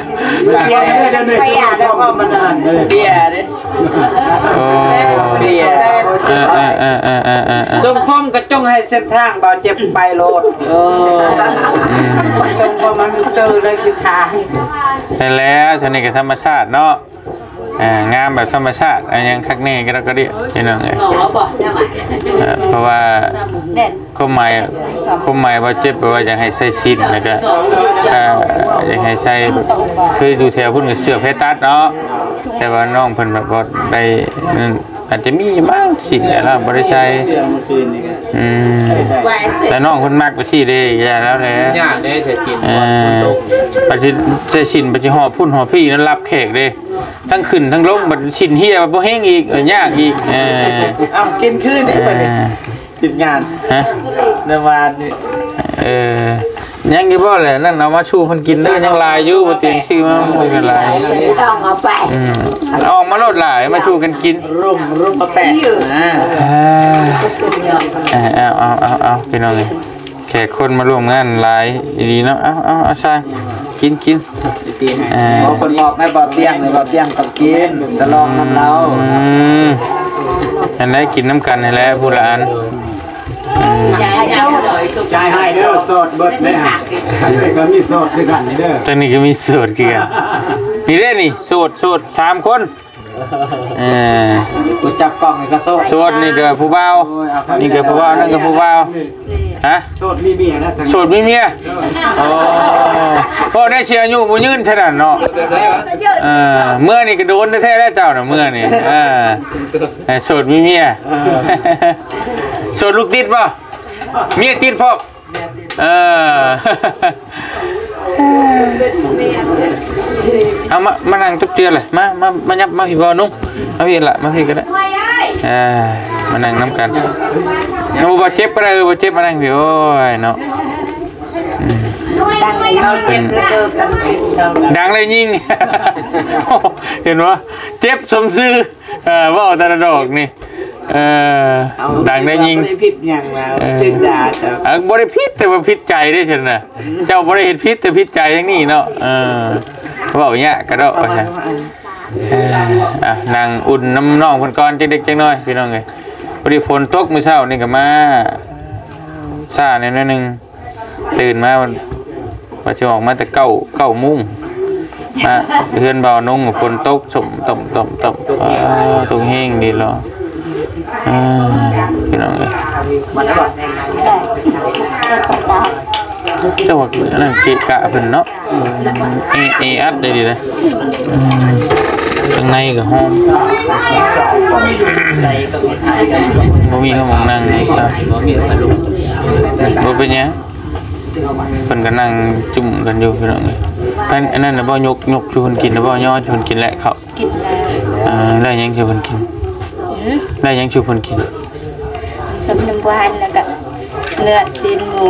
ປ່ຽນເດ້ ດຽວນີ້ ເປັນຄວາມມັນອັນນັ້ນເດ້ ເປຍເດ້ ໂອ້ ເປຍ ເອີໆ ຊົງຄົມກໍຈົ່ງໃຫ້ເສັ້ນທາງບ່າວເຈັບໄປໂລດ ເອີ ຊົງຄົມມັນຊື່ເລີຍຄືທາງ ນັ້ນແຫຼະ ສ່ວນນີ້ກໍທຳມະຊາດເນາະ ອ່າ ງາມແບບທຳມະຊາດ ອັນຫຍັງຄັກແນ່ກໍດອກກະເດຍ ພີ່ນ້ອງເອີຍ ເອີ ເພາະວ່າຄວາມໝາຍ ຄວາມໝາຍວ່າເຈັບ ແປວ່າຢາກໃຫ້ໃສ່ສິ້ນ ແລ້ວກໍ ອ່າ ຢາກໃຫ້ໃສ່ ຄືຢູ່ແຖວພຸ້ນກໍເສື້ອແພຕັດເນາະ ແຕ່ວ່ານ້ອງເພິ່ນແບບບໍ່ໄດ້ນັ້ນ ອາດຈະມີບາງສິ່ງແຫຼະ ລາວບໍ່ໄດ້ໃສ່ ອືມ ແລ້ວນ້ອງເພິ່ນມັກໄປຊີ້ເດ້ ຢ່າແລ້ວແຫຼະ ຍາກເດ້ໃສ່ສິ້ນ ເອີ ບັດຊິໃສ່ສິ້ນ ບັດຊິຫອບພຸ້ນຫອບພີ້ນັ້ນ ຮັບແຂກເດ້ ທັງຂຶ້ນທັງລົງ ບັດສິ້ນເຫ່ຍ ບໍ່ແຮງອີກ ເອີ ຍາກອີກ ເອີ ເອົ້າ ກິນຄືນນີ້ບັດນີ້ ເອີ ຕິດງານ ຮະ ໃນວານນີ້ ເອີ ຍັງຢູ່ບໍ່ແຫຼະ ນັ້ນເອົາມາສູ່ເພິ່ນກິນເດີ ຍັງຫຼາຍຢູ່ ບໍ່ຕຽງຊື້ມາ ມັນກໍຫຼາຍ ຕ້ອງເອົາໄປ ອືມ ເອົາອອກມາໂລດຫຼາຍ ມາສູ່ກັນກິນ ລຸມ ລຸມມາແປະ ອ່າ ເອົາ ເອົາ ເອົາ ເອົາ ພີ່ນ້ອງເອີຍ ແຂກຄົນມາຮ່ວມງານຫຼາຍອີ່ຫຼີເນາະ ເອົາ ເອົາ ເອົາ ຊ່າງ ກິນ ກິນ ເອີ ເພິ່ນບອກໃຫ້ບ່າວຕຽງ ບ່າວຕຽງຕ້ອງກິນ ສະຫຼອງນຳລາວ ອືມ ອັນໃດກິນນຳກັນຫັ້ນແຫຼະ ຜູ້ລະອັນ ຈ່າຍໃຫ້ເດີ ໂສດເບິດເດ້ ທາງນີ້ກໍມີໂສດຄືກັນນີ້ເດີ ທາງນີ້ກໍມີໂສດຄືກັນ ນີ້ເດ້ນີ້ ໂສດ ໂສດສາມຄົນ ເອີ ຜູ້ຈັບກ້ອງນີ້ກໍໂສດ ໂສດນີ້ກໍຜູ້ບ່າວ ໂອ້ຍ ເອົາ ນີ້ກໍຜູ້ບ່າວ ນັ້ນກໍຜູ້ບ່າວ ຮະ ໂສດມີເມຍນະ ໂສດມີເມຍ ໂອ້ ພໍໄດ້ຊິອາຍຸບໍ່ຍືນເທົ່ານັ້ນເນາະ ເອີ ເມື່ອນີ້ກໍໂດນແທ້ໆແລ້ວເຈົ້ານະ ເມື່ອນີ້ ເອີ ໃຫ້ໂສດມີເມຍ ເອີ ໂສດລູກຕິດບໍ່? ເມຍຕິດພ້ອມ ເອີ ເອົາມາ ມານັ່ງຕົວເຕີຍເລີຍ ມາ ມາ ມາຫຍັບມາພີ້ບໍ່ໜຸ່ມ ມາພີ້ລະ ມາພີ້ກໍໄດ້ ເອີ ມານັ່ງນຳກັນ ໂອ້ ບໍ່ເຈັບກໍໄດ້ ເອີ ບໍ່ເຈັບມານັ່ງພີ້ ໂອ້ຍເນາະ ອືມ ດັງແລ້ວຍິງ ເຫັນບໍ່ ເຈັບສົມຊື່ ເອີ ເວົ້າແຕ່ລະດອກນີ້ ເອີ ດັງໄດ້ຍິງ ບໍ່ໄດ້ຜິດຫຍັງນະ ເອີ ຖືກດ່າ ເອີ ບໍ່ໄດ້ຜິດ ແຕ່ວ່າຜິດໃຈເດ້ຊັ້ນນະ ເຈົ້າບໍ່ໄດ້ເຮັດຜິດ ແຕ່ຜິດໃຈຢ່າງນີ້ເນາະ ເອີ ເວົ້າຍາກກະເດາະ ເອີ ອ່ະ ນັ່ງອຸ່ນນຳນ້ອງເພິ່ນກ່ອນ ຈັກເລັກຈັກນ້ອຍ ພີ່ນ້ອງເອີຍ ພໍດີຝົນຕົກມື້ເຊົ້ານີ້ກໍມາຊ້າແດ່ໜ້ອຍໜຶ່ງ ຕື່ນມາ ວ່າຊິອອກມາແຕ່ເກົ້າ ເກົ້າໂມງ ມາເຮືອນບ່າວນົງ ຝົນຕົກ ສົມ ຕົມ ຕົມ ຕົມ ຕກແຮງ ອ່າ ຕກແຮງດີເນາະ. ອ່າ ພີ່ນ້ອງເອີຍ ແຕ່ວ່າອັນນັ້ນເກະກະເພິ່ນເນາະ. ເອ ແອອັດໄດ້ດີເດ້. ຂ້າງໃນກໍຮ້ອນ ບໍ່ມີຫ້ອງນັ່ງອີກແລ້ວ. ບໍ່ເປັນຫຍັງ ເພິ່ນກໍນັ່ງຈຸ້ມກັນຢູ່ພີ່ນ້ອງເອີຍ. ອັນ ອັນນັ້ນນະບໍ່ ຍົກ ຍົກສູ່ເພິ່ນກິນນະບໍ່? ຍໍສູ່ເພິ່ນກິນແຫຼະເຂົ້າ. ກິນແລ້ວ. ເອີ ໄດ້ຫຍັງສູ່ເພິ່ນກິນ? ຫື? ໄດ້ຫຍັງສູ່ເພິ່ນກິນ? ສົ້ມນ້ຳຫວານ ແລ້ວກໍເນື້ອຊີ້ນໝູ.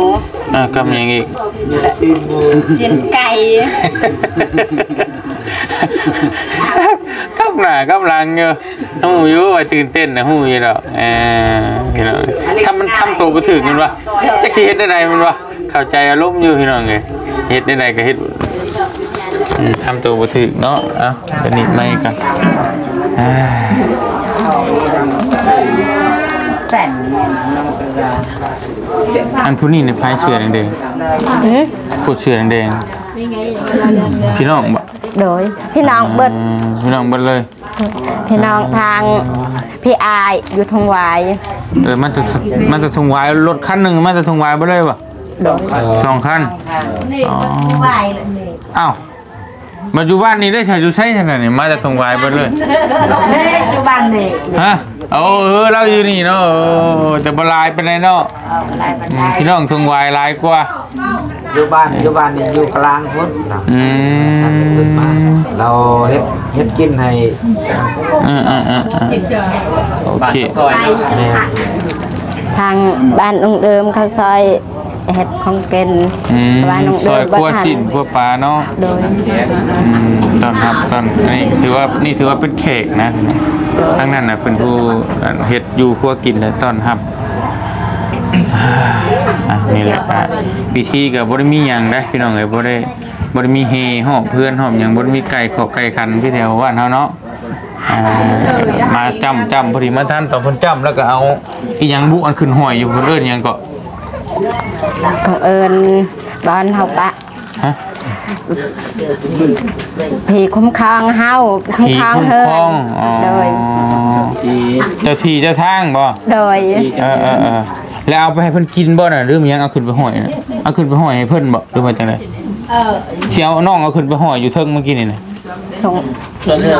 ເອີ ກັບຫຍັງອີກ? ຊີ້ນໄກ່. ກັບໜ້າກັບຫຼັງຢູ່. ຮູ້ຢູ່ວ່າຕື່ນເຕັ້ນນະ ຮູ້ຢູ່ດອກ. ເອີ ພີ່ນ້ອງ ທຳ ມັນທຳໂຕບໍ່ຖືກແມ່ນບໍ່? ຈັກຊິເຮັດແນວໃດແມ່ນບໍ່? ເຂົ້າໃຈອາລົມຢູ່ພີ່ນ້ອງເອີຍ ເຮັດແນວໃດກໍເຮັດ ອືມ ທຳໂຕບໍ່ຖືກເນາະ. ເອົ້າ ດຽວນີ້ໄມກ່ອນ. ອ່າ ອັນຜູ້ນີ້ນີ້ ໃຜເສື້ອແດງໆ? ຫື? ຜູ້ເສື້ອແດງໆ ພີ່ນ້ອງບໍ່? ໂດຍ ພີ່ນ້ອງເບິດ. ອືມ ພີ່ນ້ອງເບິດເລີຍ. ພີ່ນ້ອງທາງ ພີ່ອ້າຍຢູ່ທົ່ງຫວາຍ. ເອີ ມາແຕ່ ມາແຕ່ທົ່ງຫວາຍ ລົດຄັນໜຶ່ງມາແຕ່ທົ່ງຫວາຍເບິດເລີຍບໍ່? ໂດຍ ສອງຄັນ. ອໍ ອ້າວ ມາຢູ່ບ້ານນີ້ເດ້ ໃສຢູ່ໃສຊັ້ນນະນີ້? ມາແຕ່ທົ່ງຫວາຍເບິດເລີຍ ຢູ່ບ້ານນີ້. ຮະ? ໂອ້ ເອີ ລາວຢູ່ນີ້ເນາະ. ເອີ ແຕ່ບໍ່ຫຼາຍປານໃດເນາະ. ເອີ ບໍ່ຫຼາຍປານໃດ. ອືມ ພີ່ນ້ອງທົ່ງຫວາຍຫຼາຍກວ່າ. ຢູ່ບ້ານ ຢູ່ບ້ານນີ້ຢູ່ກະລາງພຸ້ນນະ. ອືມ ລາວເຮັດ ເຮັດກິນໃຫ້. ເອີໆໆໆ ໂອເຄ ແມ່ນ ທາງບ້ານລຸງເດີມເຂົາຊ່ອຍເຮັດຂອງກິນ. ອືມ ບ້ານລຸງເດີມ ຊ່ອຍຄົວ ບໍ່ທັນ ຊີ້ນຄົວປາເນາະ. ໂດຍ ອືມ ຕ້ອນຮັບ ຕ້ອນ ອັນນີ້ຖືວ່າ ນີ້ຖືວ່າເປັນແຂກນະ. ໂດຍ ທາງນັ້ນນະເປັນຜູ້ ອັນ ເຮັດຢູ່ຄົວກິນ ແລະ ຕ້ອນຮັບ. ອ່າ ນີ້ແຫຼະ ອ່າ ພິທີກໍບໍ່ໄດ້ມີຫຍັງເດ້ພີ່ນ້ອງເອີຍ ບໍ່ໄດ້ ບໍ່ໄດ້ມີແຫ່ຮອບເຮືອນຮອບຫຍັງ ບໍ່ໄດ້ມີໄກ່ຂອບໄກ່ຂັນຄືແຖວບ້ານເຮົາເນາະ. ອ່າ ມາຈ້ຳ ຈ້ຳ ພໍດີມາທັນຕອນເພິ່ນຈ້ຳ ແລ້ວກໍເອົາອີຫຍັງບຸ ອັນຂຶ້ນຫ້ອຍຢູ່ ເພິ່ນເອີ້ນຫຍັງເກາະ? ເຂົາເອີ້ນ ບ້ານເຮົາປະ ຮະ? ຜີຄຸ້ມຄອງເຮົາ ຄຸ້ມຄອງເຮືອນ. ອໍ ໂດຍ ເຈົ້າທີ່ເຈົ້າທາງບໍ່? ໂດຍ ເອີໆໆ ແລ້ວເອົາໄປໃຫ້ເພິ່ນກິນບໍ່ນະ ຫຼືມັນຍັງເອົາຂຶ້ນໄປຫ້ອຍນະ? ເອົາຂຶ້ນໄປຫ້ອຍໃຫ້ເພິ່ນບໍ່ ຫຼືວ່າຈັ່ງໃດ? ເອີ ຊິເອົາ ນ້ອງເອົາຂຶ້ນໄປຫ້ອຍຢູ່ເທິງມື້ກີ້ນີ້ນະ. ສົ່ງ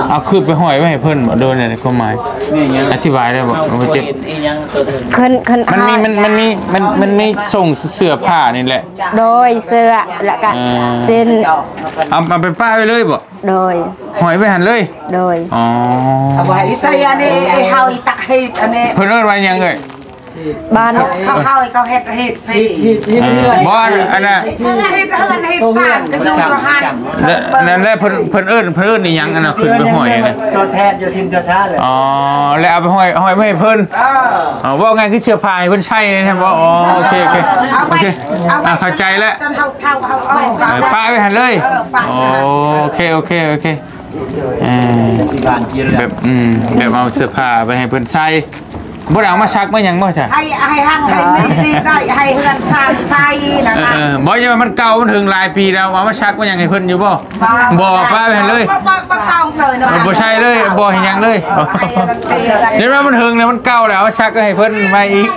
ເອົາຂຶ້ນໄປຫ້ອຍໄວ້ໃຫ້ເພິ່ນບໍ່ ໂດຍໃນຄວາມໝາຍ? ອະທິບາຍໄດ້ບໍ່? ມັນມີ ມັນ ມັນມີ ມັນ ມັນມີສົ່ງເສື້ອຜ້ານີ້ແຫຼະ. ໂດຍ ເສື້ອ ແລ້ວກະ ເອີ ສິ້ນ ເອົາ ເອົາໄປປະໄວ້ເລີຍບໍ່? ໂດຍ ຫ້ອຍໄວ້ຫັ້ນເລີຍ. ໂດຍ ອໍ ເອົາໄວ້ໃສ່ອັນນີ້ ໃຫ້ເຮົາອີຕັກເຮັດອັນນີ້ ເພິ່ນເອີ້ນວ່າຫຍັງເອີຍ? ບ້ານ ເຂົາ ເຂົາເຮັດ ເຮັດເພ ເອີ ບໍ່ ອັນ ອັນນັ້ນ ເຮັດເຮືອນເຮັດຊານກໍຢູ່ຢູ່ຫັ້ນ. ແລະ ນັ້ນແຫຼະ ເພິ່ນ ເພິ່ນເອີ້ນ ເພິ່ນເອີ້ນອີຫຍັງ ອັນນັ້ນ ຂຶ້ນໄປຫ້ອຍນະ? ຕົວແທນ ເຈົ້າຖິ່ນເຈົ້າທາງແຫຼະ. ອໍ ແລ້ວເອົາໄປຫ້ອຍ ຫ້ອຍໄວ້ໃຫ້ເພິ່ນ. ເອີ ເວົ້າງ່າຍຄືເສື້ອຜ້າໃຫ້ເພິ່ນໃສ່ນີ້ແມ່ນບໍ່? ອໍ ໂອເຄ ໂອເຄ ໂອເຄ ອ່າ ເຂົ້າໃຈແລ້ວ. ຈົນເຮົາເຖົ້າເຮົາອອກ ເອີ ປະໄວ້ຫັ້ນເລີຍ. ເອີ ປະ ໂອເຄ ໂອເຄ ໂອເຄ. ເອີ ແບບ ອືມ ແບບເອົາເສື້ອຜ້າໄປໃຫ້ເພິ່ນໃສ່ ບໍ່ໄດ້ເອົາມາຊັກມາຫຍັງບໍ່ຈ້ະ? ໃຫ້ ໃຫ້ຮັກໃຫ້ມີ ໃຫ້ເຮືອນຊານໃສ່ນະ. ເອີ ບໍ່ ຢ່າວ່າມັນເກົ່າ ມັນເຖິງຫຼາຍປີແລ້ວ ເອົາມາຊັກມາຫຍັງໃຫ້ເພິ່ນຢູ່ບໍ່? ບໍ່ ປະໄວ້ຫັ້ນເລີຍ. ບໍ່ ບໍ່ຕ້ອງເລີຍເນາະ. ເອີ ບໍ່ໃສ່ເລີຍ ບໍ່ເຮັດຫຍັງເລີຍ. ເຫັນວ່າມັນເຖິງແລ້ວ ມັນເກົ່າແລ້ວ ເອົາມາຊັກໃຫ້ເພິ່ນໃໝ່ອີກ.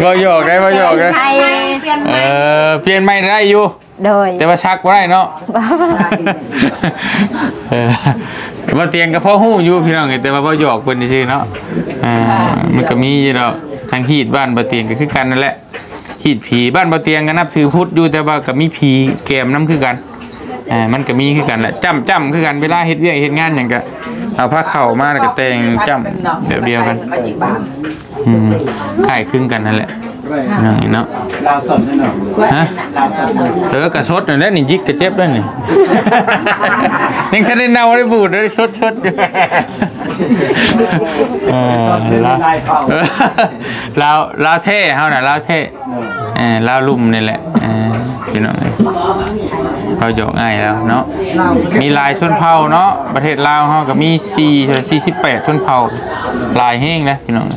ເວົ້າຫຍອກໄດ໋ ເວົ້າຫຍອກໄດ໋. ເອີ ປ່ຽນໃໝ່ໄດ້ຢູ່. ໂດຍ ແຕ່ວ່າຊັກບໍ່ໄດ້ເນາະ. ບໍ່ ເອີ ບ່າວຕຽງກໍພໍຮູ້ຢູ່ພີ່ນ້ອງເອີຍ ແຕ່ວ່າເວົ້າຫຍອກເພິ່ນຊື່ໆເນາະ. ອ່າ ມັນກໍມີຢູ່ດອກ ທາງຮີດບ້ານບ່າວຕຽງກໍຄືກັນນັ້ນແຫຼະ. ຮີດຜີ ບ້ານບ່າວຕຽງກໍນັບຖືພຸດຢູ່ ແຕ່ວ່າກໍມີຜີແກມນຳຄືກັນ. ອ່າ ມັນກໍມີຄືກັນແຫຼະ ຈ້ຳໆຄືກັນ ເວລາເຮັດວຽກເຮັດງານຫຍັງກໍເອົາຜ້າຂາວມາ ແລ້ວກໍແຕ່ງຈ້ຳແບບດຽວກັນ. ອືມ ຄ້າຍຄືກັນນັ້ນແຫຼະ ນ້ອງເນາະ. ລາວສົດເນາະ. ຮະ? ລາວສົດ. ເອີ ກະສົດນັ້ນແຫຼະນີ້ ຫຍິກກະເຈັບແລ້ວນີ້ ຍັງທັນໄດ້ເນົ່າໄດ້ບູດເລີຍ ສົດໆຢູ່. ເອີ ລາວ ລາວ ລາວແທ້ ເຮົານະລາວແທ້. ເອີ ລາວລຸ່ມນີ້ແຫຼະ ເອີ ພີ່ນ້ອງເອີຍ ເວົ້າຫຍອກອ້າຍລາວເນາະ. ມີຫຼາຍຊົນເຜົ່າເນາະ ປະເທດລາວເຮົາກໍມີສີ່ ສີ່ສິບແປດຊົນເຜົ່າ ຫຼາຍແຮງເດ້ພີ່ນ້ອງ.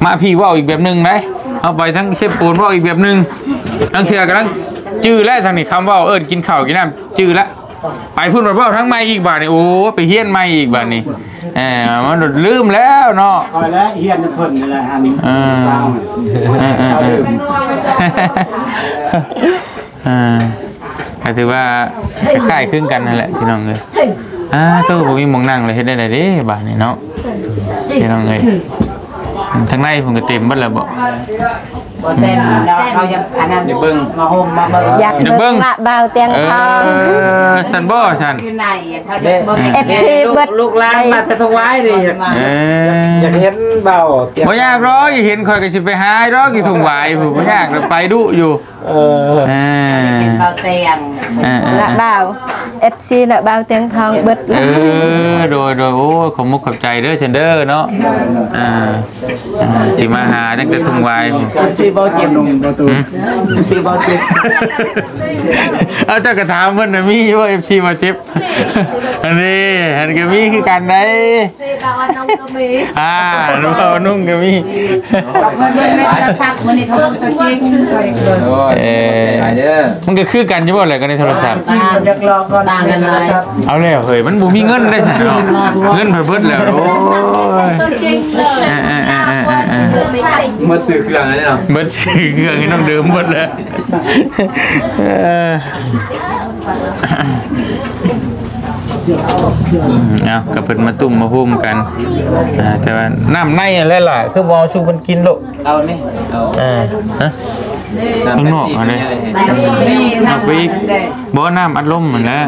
ມາພີ້ເວົ້າອີກແບບໜຶ່ງໄດ໋ ເຮົາໄປທາງເຊໂປນເວົ້າອີກແບບໜຶ່ງ ລາງເທື່ອກໍລາງ ຈື່ແລ້ວທາງນີ້ ຄຳເວົ້າເອີ້ນກິນເຂົ້າກິນນ້ຳຈື່ແລ້ວ. ໄປພຸ້ນບັດເວົ້າທາງໃໝ່ອີກບາດນີ້ ໂອ້ ໄປຮຽນໃໝ່ອີກບາດນີ້. ເອີ ມັນລືມແລ້ວເນາະ. ຂ້ອຍແລະຮຽນນຳເພິ່ນນີ້ແຫຼະ ຫັ້ນ ເອີ ເອີ ເອີ ເອີ ເອີ ກໍຖືວ່າຄ້າຍໆຄືກັນຫັ້ນແຫຼະພີ່ນ້ອງເອີຍ. ອາ ໂຕ ບໍ່ມີໝ່ອງນັ່ງແລ້ວ ເຮັດແນວໃດເດ້ບາດນີ້ເນາະ ພີ່ນ້ອງເອີຍ. ທາງໃນພຸ້ນກໍເຕັມເບິດແລ້ວບໍ? ບໍ່ເຕັມດອກ ເຮົາຍັງອັນນັ້ນ ຢາກເບິ່ງ ມາໂຮມມາເບິ່ງ ຢາກເບິ່ງ ຢາກເບິ່ງລະບ່າວຕຽງທອງ. ເອີ ຊັ້ນບໍຊັ້ນ ຢູ່ໃນ ເອັຟຊີ ເບິດ ລູກຫຼານມາແຕ່ຖວາຍນີ້. ເອີ ຢາກເຫັນບ່າວຕຽງ ບໍ່ຍາກດອກ ຢາກເຫັນຂ້ອຍກໍຊິໄປຫາດອກ ຢູ່ຖວາຍພຸ້ນ ບໍ່ຍາກດອກ ໄປດຸຢູ່. ເອີ ເອີ ເຫັນເບົາຕຽງ ເອີ ເອີ ລະບ່າວ ເອັຟຊີ ລະບ່າວຕຽງທອງເບິດ. ເອີ ໂດຍ ໂດຍ ໂອ້ ຂອບມຸກຂອບໃຈເດີ ເຊີນເດີເນາະ. ອ່າ ອ່າ ຊິມາຫາຕັ້ງແຕ່ທົ່ງວາຍ ເອັຟຊີ ເບົາເຈັບ ໜຸ່ມປະຕູ ເອັຟຊີ ເບົາເຈັບ. ເອົາ ເຈົ້າກໍຖາມເພິ່ນນະ ມີຢູ່ບໍ່ ເອັຟຊີ ເບົາເຈັບ? ອັນນີ້ ອັນກໍມີຄືກັນໄດ໋. ອ່າ ໜຸ່ມເບົາໜຸ່ມກໍມີ ເອີ ມັນກໍຄືກັນຢູ່ບໍ່ແຫຼະ ກັບໃນໂທລະສັບ. ຢາກລອງກ່ອນ ຕ່າງກັນຫຼາຍ ໂທລະສັບ. ເອົາແລ້ວເຮີ້ຍ ມັນບໍ່ມີເງິນໄດ້ຊັ້ນເນາະ ເງິນໄປເບິດແລ້ວ. ໂອ້ຍ ເອີ ເອີ ເອີ ເອີ ເອີ ເອີ ໝົດຊື້ເຄື່ອງແລ້ວເນາະ ໝົດຊື້ເຄື່ອງໃຫ້ນ້ອງເດີມເບິດແລ້ວ. ເອີ ເອົາ ກໍເພິ່ນມາຕຸ້ມມາໂຮມກັນ. ອ່າ ແຕ່ວ່ານ້ຳໃນຫັ້ນແຫຼະຫຼະ ຄືບໍ່ເອົາສູ່ເພິ່ນກິນໂລດ? ເອົານີ້ ເອົາ ເອີ ຮະ ນ້ຳ ຂ້າງນອກຫັ້ນເດ້ ເປັບຊີ ນອກໄປອີກ. ບໍ່ ນ້ຳອັດລົມຫັ້ນແຫຼະ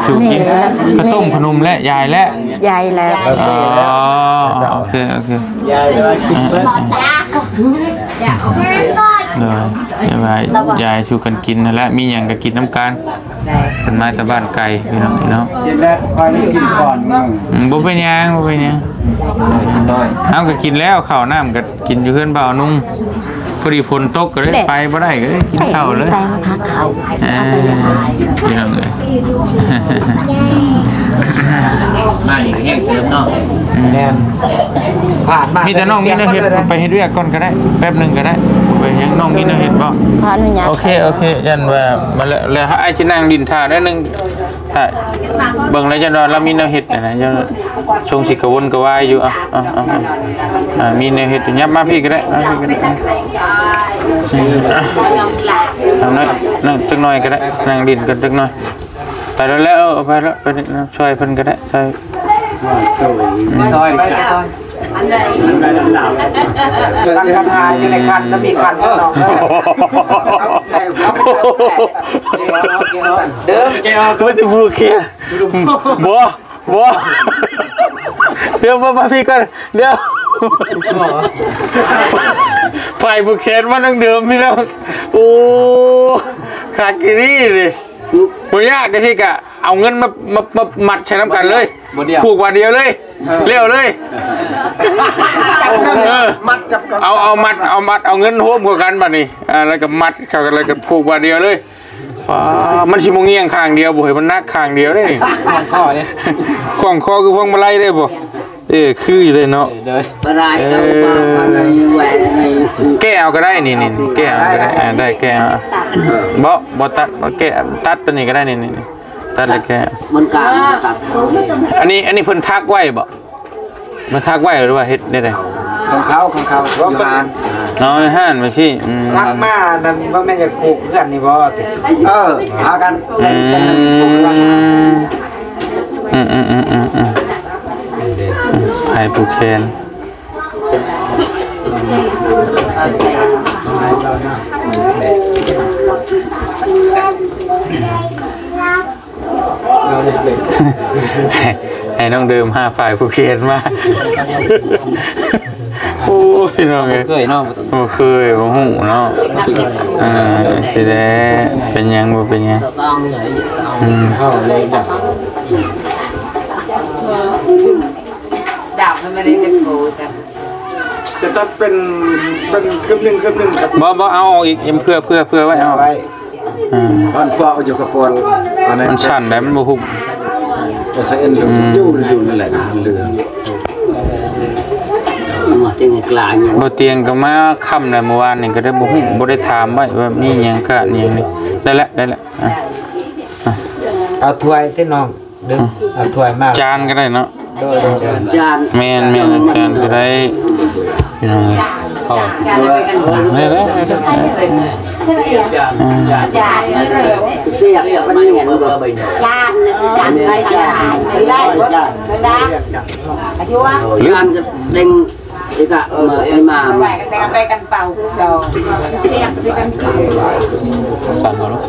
ສູ່ກິນ. ມີ ເຂົ້າຕົ້ມ ມີ ຂະໜົມແຫຼະ ຢາຍແຫຼະ ຢາຍແຫຼະ. ອໍ ໂອເຄ ໂອເຄ ຢາຍວ່າກິນເບິດ ໂດຍ ຢາຍວ່າ ຢາຍສູ່ກັນກິນຫັ້ນແຫຼະ ມີຫຍັງກໍກິນນຳກັນ. ເພິ່ນມາແຕ່ບ້ານໄກພີ່ນ້ອງເນາະ. ກິນແລ້ວ ຂ້ອຍໄດ້ກິນກ່ອນມື້ໜຶ່ງ. ອືມ ບໍ່ເປັນຫຍັງ ບໍ່ເປັນຫຍັງ. ເຮົາກໍກິນແລ້ວ ເຂົ້ານ້ຳກໍກິນຢູ່ເຮືອນບ່າວນຸ່ງ. ພໍດີຝົນຕົກກໍເລີຍໄປບໍ່ໄດ້ ກໍເລີຍກິນເຂົ້າເລີຍ. ເອີ ພີ່ນ້ອງເອີຍ ມານີ້ກໍແຮງເຕີມເນາະ. ອືມ ແມ່ນ ຜ່ານມາ ມີແຕ່ນ້ອງມີແນວເຮັດ ໄປເຮັດວຽກກ່ອນກໍໄດ້ ແປັບໜຶ່ງກໍໄດ້. ໄປຫຍັງ ນ້ອງມີແນວເຮັດບໍ່? ຂໍອະນຸຍາດ ໂອເຄ ໂອເຄ ຢ້ານວ່າມາແລ້ວ ແລ້ວອ້າຍຊິນັ່ງຫຼິ້ນຖ້າໜ້ອຍໜຶ່ງ ຖ້າເບິ່ງແລ້ວ ຢ້ານວ່າລາວມີແນວເຮັດນະ ຢ້ານຊົງຊິກະວົນກະວາຍຢູ່. ເອົາ ເອົາ ເອົາ ເອົາ ອ່າ ມີແນວເຮັດຢູ່ ຫຍັບມາພີ້ກໍໄດ້ ມາພີ້ກໍໄດ້. ເອົາ ເອົາໜ້ອຍ ນັ່ງຈັກໜ້ອຍກໍໄດ້ ນັ່ງຫຼິ້ນກັນຈັກໜ້ອຍ. ໄປແລ້ວ ເອົາ ໄປແລ້ວ ໄປຊ່ອຍເພິ່ນກໍໄດ້ ຊ່ອຍ ຊ່ອຍ ຊ່ອຍ ຕັ້ງຄັນຫາຢູ່ໃນຄັນ ແລ້ວມີຄັນເນາະ. ເດີມ ແກອອກ ມັນຈະຜູ້ເຄຍ ບໍ່ ບໍ່ ດຽວ ມາ ມາພີ້ກ່ອນ ດຽວ ຜາຍຜູກແຂນມາດັ່ງເດີມ ພີ່ນ້ອງ. ໂອ້ ຄັກອີ່ຫຼີນີ້. ບໍ່ຍາກ ກະຊິກະເອົາເງິນມາ ມາ ມາມັດໃສ່ນຳກັນເລີຍ ບາດດຽວ ຜູກບາດດຽວເລີຍ ເອີ ແລ້ວເລີຍ. ເອີ ມັດກັບ ເອົາ ເອົາມັດ ເອົາມັດ ເອົາເງິນໂຮມເຂົ້າກັນບາດນີ້ ອ່າ ແລ້ວກໍມັດເຂົ້າກັນ ແລ້ວກໍຜູກບາດດຽວເລີຍ. ວ້າ ມັນຊິບໍ່ງ່ຽງຂ້າງດຽວບໍ່ເຮີ້ຍ? ມັນໜັກຂ້າງດຽວເດ້ນີ້ ຂອງຄໍເດ້ ຂອງຄໍຄືພວງມາໄລເດ້ບໍ່? ເອີ ຄືຢູ່ເດ້ເນາະ ເອີ ໂດຍ ປາລາຍ ເອີ ເອົາປາກອັນນີ້ແຫວະອັນນີ້ ແກະເອົາກໍໄດ້ ນີ້ໆ ແກະເອົາກໍໄດ້ ອ່າ ໄດ້ ແກະເອົາ ບໍ່ ບໍ່ຕັດ ບໍ່ແກະ ຕັດຕົວນີ້ກໍໄດ້ ນີ້ໆ ຕັດແລ້ວແກະ ມັນກາງຕັດ ອັນນີ້ ອັນນີ້ເພິ່ນທັກໄວ້ບໍ່? ມາທັກໄວ້ ຫຼືວ່າເຮັດແນວໃດ? ຂອງເຂົາ ຂອງເຂົາ ຢູ່ຮ້ານ ເອົາໃຫ້ຮ້ານມາຊີ້ ອືມ ທັກມານັ້ນ ບໍ່ແມ່ນຢາກປູກເຮືອນນີ້ບໍ່ຕິ? ເອີ ພາກັນເຊັນ ອືມ ເຊັນປູກເຮືອນ ອືມ ອືມ ອືມ ອືມ ອືມ ໃຫ້ຜູກແຂນ ໃຫ້ນ້ອງເດີມຫາຝ່າຍຜູ້ຂຽນມາ. ໂອ້ຍ ພີ່ນ້ອງເອີຍ ບໍ່ເຄີຍເນາະ ບໍ່ເຄີຍ ບໍ່ຮູ້ເນາະ. ອ່າ ຊິແລ້ວ ເປັນຫຍັງ ບໍ່ເປັນຫຍັງ. ອືມ ດາບມັນບໍ່ໄດ້ຈັກໂຕກັນ. ຈະຕັດເປັນ ເປັນຄືບໜຶ່ງ ຄືບໜຶ່ງ ບໍ່ ບໍ່ ເອົາອອກອີກ ເພື່ອ ເພື່ອ ເພື່ອໄວ້ ເອົາ ເອົາໄວ້ ອ່າ ຕອນປອກຢູ່ກະປອນ ອັນນັ້ນ ມັນສັ້ນໄດ໋ ມັນບໍ່ຫຸບ ຈະໃສ່ອັນ ອືມ ຢູ່ ຢູ່ນັ້ນແຫຼະ ມັນເຫຼືອ ຈັ່ງໃຫ້ການຫຍັງ ບໍ່ຕຽງກໍມາຄ່ຳແລ້ວ ມື້ວານນີ້ກໍໄດ້ບໍ່ຮູ້ ບໍ່ໄດ້ຖາມໄວ້ວ່າມີຫຍັງຂາດຫຍັງນີ້. ໄດ້ແລ້ວ ໄດ້ແລ້ວ ອ່ະ ອ່ະ ເອົາຖ້ວຍຕິນ້ອງ ເດີ ເອົາຖ້ວຍມາ ຈານກໍໄດ້ເນາະ. ໂດຍ ໂດຍ ໂດຍ ຈານ ແມ່ນໆ ຈານກໍໄດ້ ພີ່ນ້ອງເອີຍ. ໄດ້ແລ້ວ ໄດ້ແລ້ວ ອ່າ ຈານ ເສຍບມັນແມ່ນບໍ່? ຈານ ຈານໄປ ຈານໄດ້ ຈານກໍເຕັງ ເອກະ ເອີ ມາ ໄປມາ ໄປກັນເປົ່າ ເຈົ້າ ເສຍບໄປກັນເປົ່າ ສັ່ນເອົາເນາະ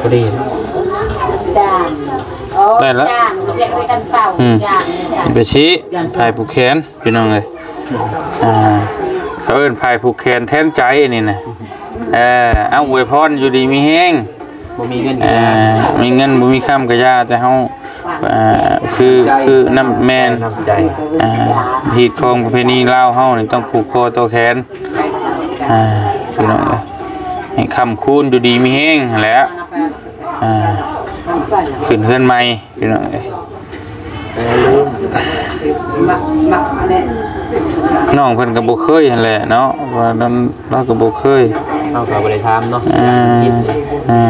ພໍດີ ຈານ ໄດ້ລະ ຈານ ເສຍບໄປກັນເປົ່າ ອືມ ຈານ ໄປຊີ້ ຖ່າຍຜູກແຂນ ພີ່ນ້ອງເອີຍ. ອ່າ ເຂົາເອີ້ນຜາຍຜູກແຂນແທນໃຈອັນນີ້ນະ. ເອີ ເອົາ ອວຍພອນຢູ່ດີມີແຮງ ບໍ່ມີເງິນ ເອີ ມີເງິນບໍ່ມີຄຳກໍຢ່າ ແຕ່ເຮົາ ເອີ ຄື ຄືນ້ຳ ແມ່ນ ນ້ຳໃຈ ອ່າ ຮີດຄອງປະເພນີລາວເຮົານີ້ຕ້ອງຜູກຄໍຕໍ່ແຂນ ອ່າ ພີ່ນ້ອງເອີຍ ໃຫ້ຄ້ຳຄູນຢູ່ດີມີແຮງຫັ້ນແຫຼະ. ອ່າ ຂຶ້ນເຮືອນໃໝ່ ພີ່ນ້ອງເອີຍ. ນ້ອງເພິ່ນກໍບໍ່ເຄີຍຫັ້ນແຫຼະເນາະ ວ່ານັ້ນ ລາວກໍບໍ່ເຄີຍ ເຮົາກໍບໍ່ໄດ້ຖາມເນາະ. ອ່າ ອ່າ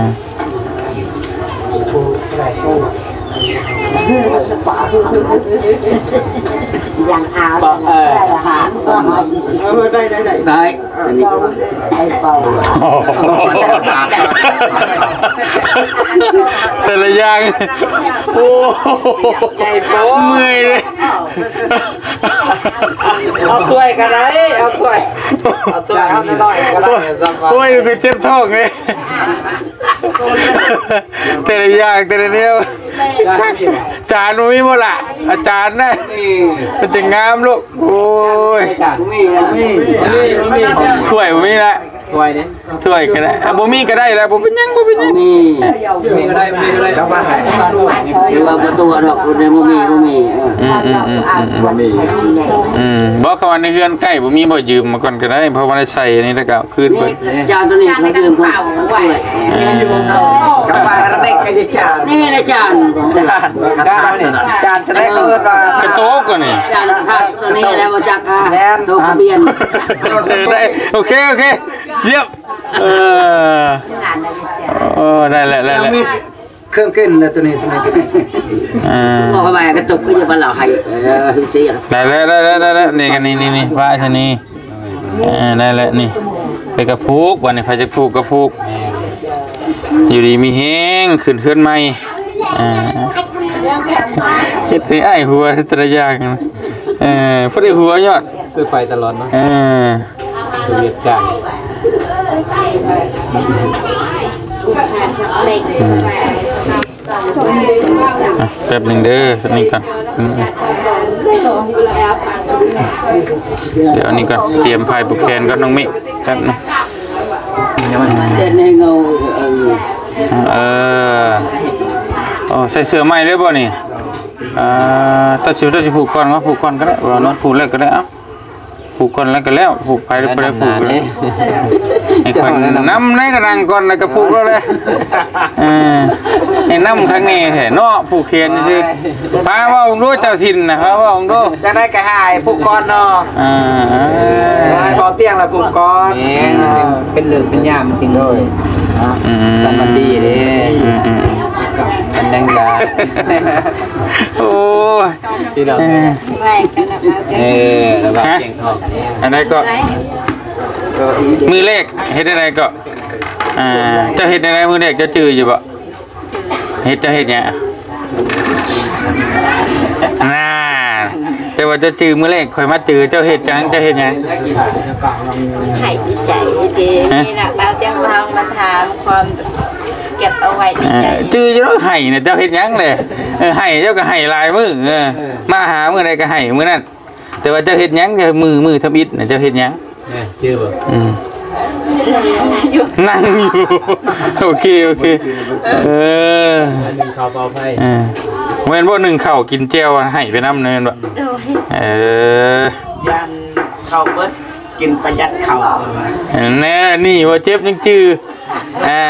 ເອີ ຖາມ ເອີ ໄດ້ ໄດ້ ໄດ້ ໄດ້ ອັນນີ້ ແຕ່ລະຢ່າງ ໂອ້ ໃຫຍ່ໂພດ ເມື່ອຍເດ້. ເອົາຖ້ວຍກໍໄດ້ ເອົາຖ້ວຍ ເອົາຖ້ວຍ ເອົານ້ອຍໆກໍໄດ້ ໂອ້ຍ ຄືເຈັບທ້ອງເດ້ ແຕ່ລະຢ່າງ ແຕ່ລະແນວ. ຈານມີບໍ່ລະ? ອາຈານນະ ເປັນຈັ່ງງາມລູກ. ໂອ້ຍ ຖ້ວຍບໍ່ມີລະ ຖ້ວຍເດ້ ຖ້ວຍກໍໄດ້ ອ່ະ ບໍ່ມີກໍໄດ້ລະ ບໍ່ເປັນຫຍັງ ບໍ່ເປັນຫຍັງ ມີ ມີກໍໄດ້ ມີກໍໄດ້ ຖືວ່າບໍ່ຕົວະດອກ ບໍ່ມີ ບໍ່ມີ ເອີ ອືມໆໆໆ ບໍ່ມີ ອືມ ບໍ່ ເຂົາວ່າໃນເຮືອນໃກ້ບໍ່ມີ ບໍ່ ຢືມມາກ່ອນກໍໄດ້ ເພາະວ່າໄດ້ໃສ່ອັນນີ້ແລ້ວກໍ ຄືນໄປ ຈານໂຕນີ້ເຂົາຢືມເຂົາເອົາໄວ້ ເອີ ກະວ່າລະເດັກກະຈານ ນີ້ລະຈານ ຈານນີ້ ຈານຈະໄດ້ເອີ້ນວ່າກະໂຕກນີ້ ຈານໂຕນີ້ແຫຼະ ບໍ່ຈັກ ອ່າ ແມ່ນ ໂຕທະບຽນ ເອີ ໄດ້ ໂອເຄ ໂອເຄ ຢ້ຽມ ເອີ ໂອ້ ໄດ້ແລ້ວ ໄດ້ແລ້ວ ເຄື່ອງກິນແລ້ວ ໂຕນີ້ ໂຕນີ້ ອ່າ ບໍ່ເຂົ້າໄປກະຕຸກ ກໍຢ່າມາເລົ່າໃຫ້ ເອີ ເສຍ ໄດ້ແລ້ວ ໄດ້ແລ້ວ ໄດ້ແລ້ວ ນີ້ ນີ້ ນີ້ ນີ້ ໄວ້ຊະນີ້ ເອີ ໄດ້ແລ້ວນີ້ ໄປກະຜູກ ບາດນີ້ໃຜຈະຜູກກະຜູກ ຢູ່ດີມີແຮງ ຂຶ້ນເຮືອນໃໝ່ ອ່າ ເຮັດໃຫ້ອ້າຍຫົວແຕ່ລະຢ່າງ ເອີ ພໍໄດ້ຫົວຍອດ ຊື້ໄປຕະຫຼອດເນາະ ເອີ ວຽກການ ອືມ ອ່ະ ແປັບໜຶ່ງເດີ ອັນນີ້ກ່ອນ ອືມ ດຽວອັນນີ້ກ່ອນ ຕຽມຜາຍຜູກແຂນກ່ອນ ນ້ອງມິ ແປັບໜຶ່ງ ເອີ ໂອ້ ໃສ່ເສື້ອໃໝ່ເລີຍບໍ່ນີ້? ອ່າ ເຈົ້າຊິ ເຈົ້າຊິຜູກກ່ອນ ມາຜູກກ່ອນກໍໄດ້ ວ່າເນາະ ຜູກແລ້ວກໍໄດ້ ເອົ້າ ຜູກກ່ອນແລ້ວກໍແລ້ວ ຜູກໃຜ ແນະນຳ ບໍ່ໄດ້ຜູກ ແນະນຳ ໃຫ້ຂ້ອຍນຳແດ່ ກໍນັ່ງກ່ອນ ແລ້ວກໍຜູກເອົາແຫຼະ ເອີ ໃຫ້ນຳຄັກແນ່ແທ້ເນາະ ຜູກແຂນຊື່ ພາເວົ້າເບິ່ງດູ ເຈົ້າຖິ່ນນະ ພາເວົ້າເບິ່ງດູ ຈັ່ງໃດກໍໃຫ້ຜູກກ່ອນເນາະ ອ່າ ໃຫ້ເບົາຕຽງລະຜູກກ່ອນ ແມ່ນ ເປັນເລີກເປັນຍາມຈິງ ໂດຍ ອ່າ ອືມ ສັນວັນດີເດ້ ອືມໆ ກັນແດງດາ ໂອ້ຍ ພີ່ນ້ອງ ເອີ ເອີ ລະບາດ ຮະ? ອັນໃດກໍ ມື້ແລກເຮັດແນວໃດກໍ ອ່າ ເຈົ້າເຮັດແນວໃດມື້ແລກ ເຈົ້າຈື່ຢູ່ບໍ່? ເຮັດ ເຈົ້າເຮັດຫຍັງ? ນາ ເຈົ້າວ່າເຈົ້າຈື່ມື້ແລກ ຂ້ອຍມາຈື່ ເຈົ້າເຮັດຫຍັງ? ເຈົ້າເຮັດຫຍັງ? ໃຫ້ດີໃຈເດ້ ຮະ? ມີນະ ບ່າວຕຽງລາວມາຖາມຄວາມ ເກັບເອົາໄວ້ໃນໃຈ ເອີ ຈື່ຢູ່ດອກ ໃຫ້ນະ ເຈົ້າເຮັດຫຍັງແຫຼະ? ເອີ ໃຫ້ ເຈົ້າກໍໃຫ້ຫຼາຍມື້ ເອີ ເອີ ມາຫາມື້ໃດກໍໃຫ້ມື້ນັ້ນ ແຕ່ວ່າເຈົ້າເຮັດຫຍັງ? ມື້ ມື້ທຳອິດນະ ເຈົ້າເຮັດຫຍັງ? ແມ່ນ ຈື່ບໍ່? ອືມ ນັ່ງຢູ່ ນັ່ງຢູ່ ໂອເຄ ໂອເຄ ເອີ ໜຶ້ງເຂົ້າເປົ່າໄຟ ເອີ ແມ່ນບໍ່? ໜຶ້ງເຂົ້າກິນແຈ່ວໃຫ້ໄປນຳແມ່ນບໍ່? ໂດຍ ເອີ ຢ້ານເຂົ້າເບິດ ກິນປະຢັດເຂົ້າ ເອີ ແນ່ ນີ້ບໍ່ເຈັບຍັງຈື່ ອ່າ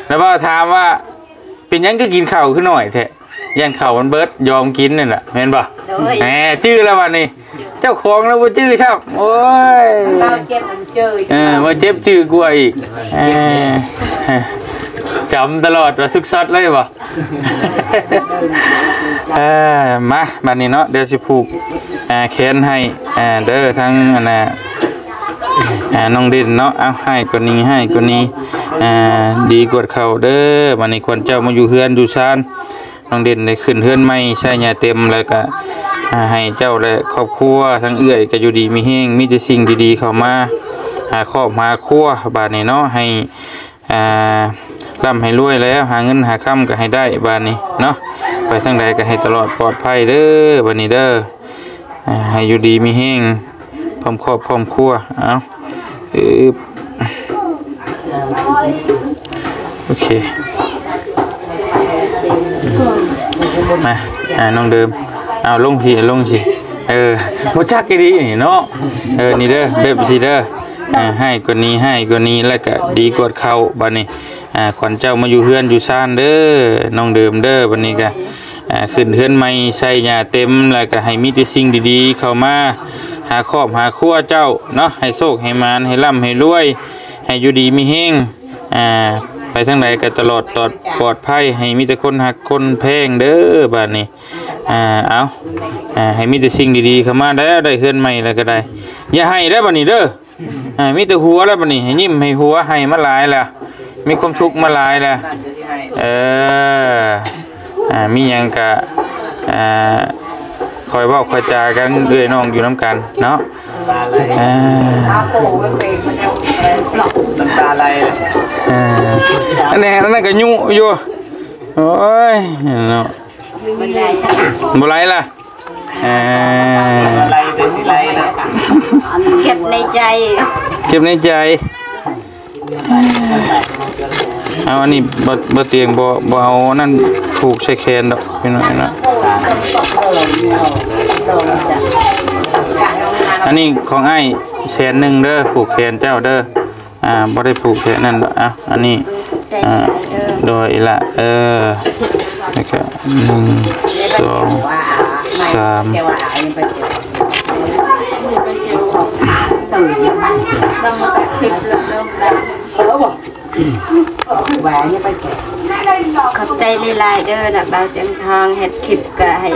ແລ້ວບໍ່ຖາມວ່າ ເປັນຫຍັງຄືກິນເຂົ້າຄືໜ້ອຍແທ້? ຢ້ານເຂົ້າມັນເບິດ ຍອມກິນນັ້ນແຫຼະ ແມ່ນບໍ່? ໂດຍ ແໝ ຈື່ແລ້ວບັດນີ້ ເຈົ້າຂອງລາວບໍ່ຈື່ຊ້ຳ ໂອ້ຍ ລາວເຈັບມັນຈື່ ເອີ ມາເຈັບຈື່ກວ່າອີກ ເອີ ຈຳຕະຫຼອດວ່າສຸກຊັດເລີຍບໍ່? ເອີ ມາ ບັດນີ້ເນາະ ດຽວຊິຜູກ ອ່າ ແຂນໃຫ້ ອ່າ ເດີ ທັງອັນນ່າ ອ່າ ນ້ອງເດັ່ນເນາະ ເອົາ ໃຫ້ກວ່ານີ້ ໃຫ້ກວ່ານີ້ ອ່າ ດີກວດເຂົ້າເດີ ບັດນີ້ຄວນເຈົ້າມາຢູ່ເຮືອນຢູ່ຊານ ນ້ອງເດັ່ນໄດ້ຂຶ້ນເຮືອນໃໝ່ໃຊ້ຫຍ້າເຕັມ ແລ້ວກະ ອ່າ ໃຫ້ເຈົ້າ ແລະ ຄອບຄົວ ທັງເອື້ອຍກະຢູ່ດີມີແຮງ ມີແຕ່ສິ່ງດີໆເຂົ້າມາຫາຄອບຫາຄົວ ບາດນີ້ເນາະ ໃຫ້ ອ່າ ລ່ຳໃຫ້ລວຍແລ້ວ ຫາເງິນຫາຄຳກໍໃຫ້ໄດ້ບາດນີ້ເນາະ ໄປທາງໃດກໍໃຫ້ຕະຫຼອດປອດໄພເດີ ບາດນີ້ເດີ ອ່າ ໃຫ້ຢູ່ດີມີແຮງ ພ້ອມຄອບພ້ອມຄົວ ເອົາ ອຶບ ໂອເຄ ມາ ອ່າ ນ້ອງເດີມ ເອົາ ລົງພີ້ ລົງພີ້ ເອີ ບໍ່ຈັກອີ່ຫຼີນີ້ເນາະ ເອີ ນີ້ເດີ ແບບຊີ້ເດີ ອ່າ ໃຫ້ກວ່ານີ້ ໃຫ້ກວ່ານີ້ ແລ້ວກະດີກວດເຂົ້າ ບາດນີ້ ອ່າ ຂວັນເຈົ້າມາຢູ່ເຮືອນຢູ່ຊານເດີ ນ້ອງເດີມເດີ ບາດນີ້ກະ ອ່າ ຂຶ້ນເຮືອນໃໝ່ໃຊ້ຫຍ້າເຕັມ ແລ້ວກະໃຫ້ມີແຕ່ສິ່ງດີໆເຂົ້າມາຫາຄອບຫາຄົວເຈົ້າເນາະ ໃຫ້ໂຊກໃຫ້ໝານ ໃຫ້ລ່ຳໃຫ້ລວຍ ໃຫ້ຢູ່ດີມີແຮງ ອ່າ ໄປທາງໃດກະຕະຫຼອດຕອດປອດໄພ ໃຫ້ມີແຕ່ຄົນຮັກຄົນແພງເດີ ບາດນີ້ ອ່າ ເອົາ ອ່າ ໃຫ້ມີແຕ່ສິ່ງດີໆເຂົ້າມາ ໄດ້ ໄດ້ເຮືອນໃໝ່ແລ້ວກໍໄດ້ ຢ່າໄຫ້ເດີ ບາດນີ້ເດີ ອ່າ ມີແຕ່ຫົວແລ້ວບັດນີ້ ໃຫ້ຍິ້ມໃຫ້ຫົວ ໄຫ້ມາຫຼາຍແລ້ວ ມີຄວາມທຸກມາຫຼາຍແລ້ວ ເອີ ອ່າ ມີຫຍັງກະ ອ່າ ຄ່ອຍເວົ້າຄ່ອຍຈາກັນ ເອື້ອຍນ້ອງຢູ່ນຳກັນເນາະ ອ່າ ນ້ຳຕາໄຫຼ ເອີ ອັນນີ້ ອັນນັ້ນກະຍຸຢູ່ ໂອ້ຍ ເນາະ ບໍ່ໄຫຼລະ ອ່າ ເກັບໃນໃຈ ເກັບໃນໃຈ ເອົາ ອັນນີ້ບໍ່ ບໍ່ຕຽງ ບໍ່ ບໍ່ເອົານັ້ນຜູກໃສ່ແຂນດອກ ພີ່ນ້ອງເນາະ ອັນນີ້ຂອງອ້າຍແສນໜຶ່ງເດີ ຜູກແຂນເຈົ້າເດີ ອ່າ ບໍ່ໄດ້ຜູກແຄ່ນັ້ນດອກ ອ່ະ ອັນນີ້ ໃຈ ອ່າ ເດີ ໂດຍ ອີ່ຫຼະ ເອີ ແລ້ວກໍ ໜຶ່ງ ສອງ ສາມ ຂອບໃຈຫຼາຍໆເດີນະ ບ່າວຕຽງທອງ ເຮັດຄລິບກໍໃຫ້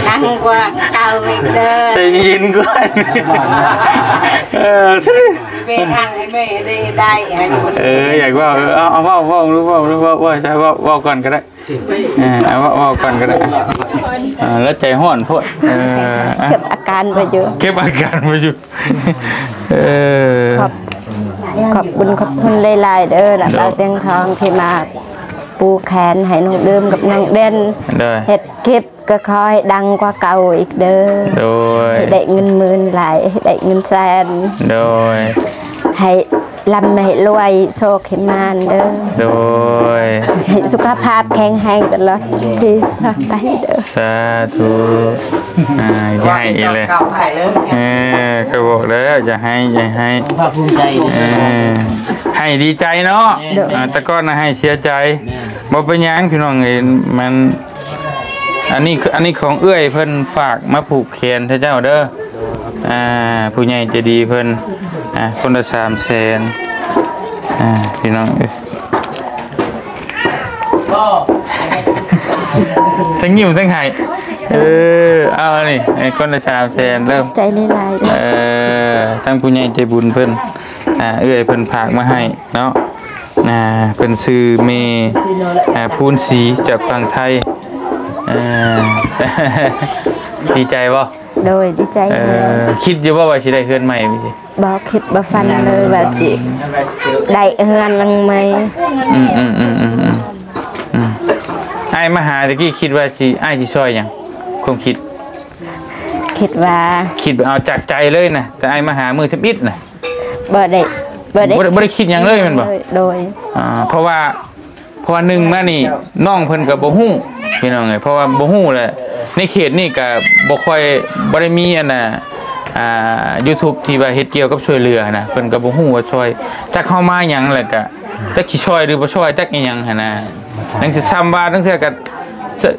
ດັງກວ່າເກົ່າອີກເດີ ໃຈເຢັນກ່ອນ ເອີ ແມ່ຮັກໃຫ້ແມ່ໄດ້ ໄດ້ໃຫ້ ເອີ ຢາກເວົ້າ ເອີ ເອົາ ເອົາ ເວົ້າ ເວົ້າ ເວົ້າ ເວົ້າ ເວົ້າ ເວົ້າ ເວົ້າ ເວົ້າກ່ອນກໍໄດ້ ເອີ ເອົາ ເວົ້າ ເວົ້າກ່ອນກໍໄດ້ ເອີ ແລ້ວໃຈຮ້ອນໂພດ ເອີ ອ່ະ ເກັບອາການໄວ້ຢູ່ ເກັບອາການໄວ້ຢູ່ ເອີ ຂອບ ຂອບບຸນຂອບຄຸນຫຼາຍໆເດີ ລະ ໂດຍ ບ່າວຕຽງທອງທີ່ມາປູແຂນໃຫ້ນ້ອງເດີມກັບນ້ອງເດັ່ນ ໂດຍ ເຮັດຄລິບກໍຂໍໃຫ້ດັງກວ່າເກົ່າອີກເດີ ໂດຍ ໃຫ້ໄດ້ເງິນໝື່ນຫຼາຍ ໃຫ້ໄດ້ເງິນແສນ ໂດຍ ໃຫ້ລ່ຳໃຫ້ລວຍ ໂຊກໃຫ້ໝານເດີ ໂດຍ ໃຫ້ສຸຂະພາບແຂງແຮງຕະຫຼອດປີຕະຫຼອດໄປເດີ ສາທຸ ອ່າ ຢ່າໃຫ້ອີກເລີຍ ເອີ ກໍບອກແລ້ວ ຢ່າໃຫ້ ຢ່າໃຫ້ ພາກພູມໃຈ ເອີ ໃຫ້ດີໃຈເນາະ ໂດຍ ອ່າ ແຕ່ກ່ອນນະໃຫ້ເສຍໃຈ ບໍ່ເປັນຫຍັງພີ່ນ້ອງເອີຍ ມັນ ອັນນີ້ ອັນນີ້ຂອງເອື້ອຍເພິ່ນຝາກມາຜູກແຂນໃຫ້ເຈົ້າເດີ ອ່າ ຜູ້ໃຫຍ່ໃຈດີເພິ່ນ ອ່າ ຄົນລະສາມແສນ ອ່າ ພີ່ນ້ອງເອີຍ ທັງຍິ້ມທັງໄຫ້ ເອີ ເອົາອັນນີ້ໃຫ້ຄົນລະສາມແສນເດີ ໃຈຫຼາຍໆ ເອີ ທັງຜູ້ໃຫຍ່ໃຈບຸນເພິ່ນ ອ່າ ເອື້ອຍເພິ່ນຝາກມາໃຫ້ເນາະ ອ່າ ເພິ່ນຊື່ແມ່ ອ່າ ພູນສີ ຈາກຝັ່ງໄທ ອ່າ ດີໃຈບໍ່? ໂດຍ ດີໃຈ ເອີ ຄິດຢູ່ບໍ່ວ່າຊິໄດ້ເຮືອນໃໝ່? ບໍ່ຄິດບໍ່ຝັນເລີຍວ່າຊິໄດ້ເຮືອນຫຼັງໃໝ່ ອືມໆໆໆ ອືມ ອ້າຍມາຫາຕະກີ້ຄິດວ່າຊິ ອ້າຍຊິຊ່ອຍຫຍັງ? ຄວາມຄິດ ຄິດວ່າ ຄິດເອົາຈາກໃຈເລີຍນະ ແຕ່ອ້າຍມາຫາມື້ທຳອິດນະ ບໍ່ໄດ້ ບໍ່ໄດ້ ບໍ່ໄດ້ ບໍ່ໄດ້ຄິດຫຍັງເລີຍແມ່ນບໍ່? ໂດຍ ອ່າ ເພາະວ່າ ເພາະວ່າໜຶ່ງມານີ້ນ້ອງເພິ່ນກໍບໍ່ຮູ້ພີ່ນ້ອງເອີຍ ເພາະວ່າບໍ່ຮູ້ແຫຼະ ໃນເຂດນີ້ກໍບໍ່ຄ່ອຍ ບໍ່ໄດ້ມີອັນນ່າ ອ່າ ຢູທູບທີ່ວ່າເຮັດກ່ຽວກັບຊ່ວຍເຫຼືອນະ ເພິ່ນກໍບໍ່ຮູ້ວ່າຊ່ອຍ ຈັກເຮົາມາຫຍັງແລ້ວກໍຈັກຊິຊ່ອຍຫຼືບໍ່ຊ່ອຍ ຈັກອີ່ຫຍັງຫັ້ນນະ ຈັ່ງຊິຊ້ຳວ່າ ລາງເທື່ອກໍ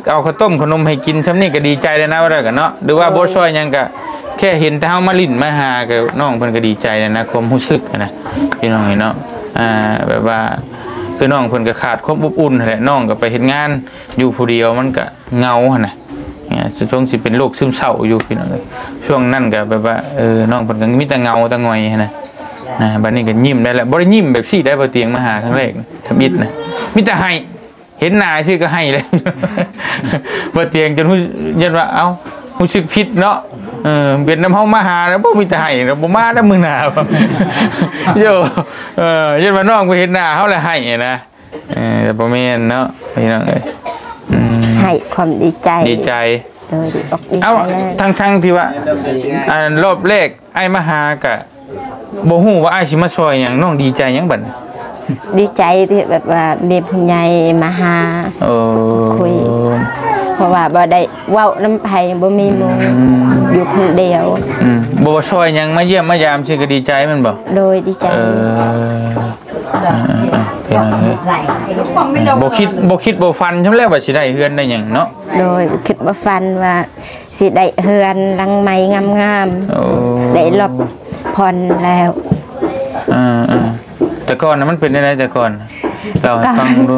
ເອົາເຂົ້າຕົ້ມເຂົ້າໜົມໃຫ້ກິນຊ່ຳນີ້ກໍດີໃຈແລ້ວນະ ວ່າໄດ້ກໍເນາະ ຫຼືວ່າບໍ່ຊ່ອຍຫຍັງກໍແຄ່ເຫັນແຕ່ເຮົາມາຫຼິ້ນມາຫາກໍ ນ້ອງເພິ່ນກໍດີໃຈແລ້ວນະ ຄວາມຮູ້ສຶກນະ ພີ່ນ້ອງເອີຍເນາະ. ອ່າ ແບບວ່າ ຄືນ້ອງເພິ່ນກໍຂາດຄວາມອົບອຸ່ນຫັ້ນແຫຼະ ນ້ອງກໍໄປເຮັດງານຢູ່ຜູ້ດຽວ ມັນກໍເຫງົາຫັ້ນນະ ອ່າ ຊ່ວງຊິເປັນໂລກຊຶມເສົ້າຢູ່ ພີ່ນ້ອງເອີຍ. ຊ່ວງນັ້ນກໍແບບວ່າ ເອີ ນ້ອງເພິ່ນກໍມີແຕ່ເຫງົາແຕ່ຫງອຍຫັ້ນນະ. ອ່າ ບັດນີ້ກໍຍິ້ມໄດ້ແລ້ວ ບໍ່ໄດ້ຍິ້ມແບບຊີ້ໄດ້ ບໍ່ຕຽງມາຫາຄັ້ງແລກທຳອິດນະ ມີແຕ່ໄຫ້ ເຫັນໜ້າຊື່ກໍໄຫ້ເລີຍ ບໍ່ຕຽງຈົນຮູ້ ຢ້ານວ່າ ເອົ້າ ຮູ້ສຶກຜິດເນາະ ເອີ ເປັນນຳເຮົາມາຫາແລ້ວບໍ່ ມີແຕ່ໄຫ້ ແລ້ວບໍ່ມາແລ້ວມື້ໜ້າ ໂຍ ເອີ ຢ້ານວ່ານ້ອງໄປເຫັນໜ້າເຮົາແລ້ວໄຫ້ນະ. ເອີ ບໍ່ແມ່ນເນາະ ພີ່ນ້ອງເອີຍ ອືມ ໃຫ້ຄວາມດີໃຈ ດີໃຈ ໂດຍ ດີອົກດີໃຈ. ເອົ້າ ທັງໆທີ່ວ່າ ອັນ ລອບແລກອ້າຍມາຫາກະ ບໍ່ຮູ້ວ່າອ້າຍຊິມາຊ່ອຍຫຍັງ ນ້ອງດີໃຈຫຍັງບັດນີ້? ດີໃຈທີ່ແບບວ່າມີຜູ້ໃຫຍ່ມາຫາ ເອີ ຄຸຍ ເພາະວ່າບໍ່ໄດ້ເວົ້ານຳໃຜ ບໍ່ມີໝູ່ ອືມ ຢູ່ຄົນດຽວ ອືມ ບໍ່ວ່າຊ່ອຍຫຍັງ ມາຢ້ຽມມາຢາມຊີ້ກໍດີໃຈແມ່ນບໍ່? ໂດຍ ດີໃຈ ເອີ ອ່າໆ ພີ່ນ້ອງເອີຍ ບໍ່ຄິດ ບໍ່ຄິດບໍ່ຝັນຊ່ຳແລ້ວວ່າຊິໄດ້ເຮືອນໄດ້ຫຍັງເນາະ. ໂດຍ ບໍ່ຄິດບໍ່ຝັນວ່າຊິໄດ້ເຮືອນຫຼັງໃໝ່ງາມໆ ໂອ້ ໄດ້ລັບຜ່ອນແລ້ວ ອ່າໆ. ແຕ່ກ່ອນນະມັນເປັນແນວໃດແຕ່ກ່ອນ? ເລົ່າໃຫ້ຟັງດູ.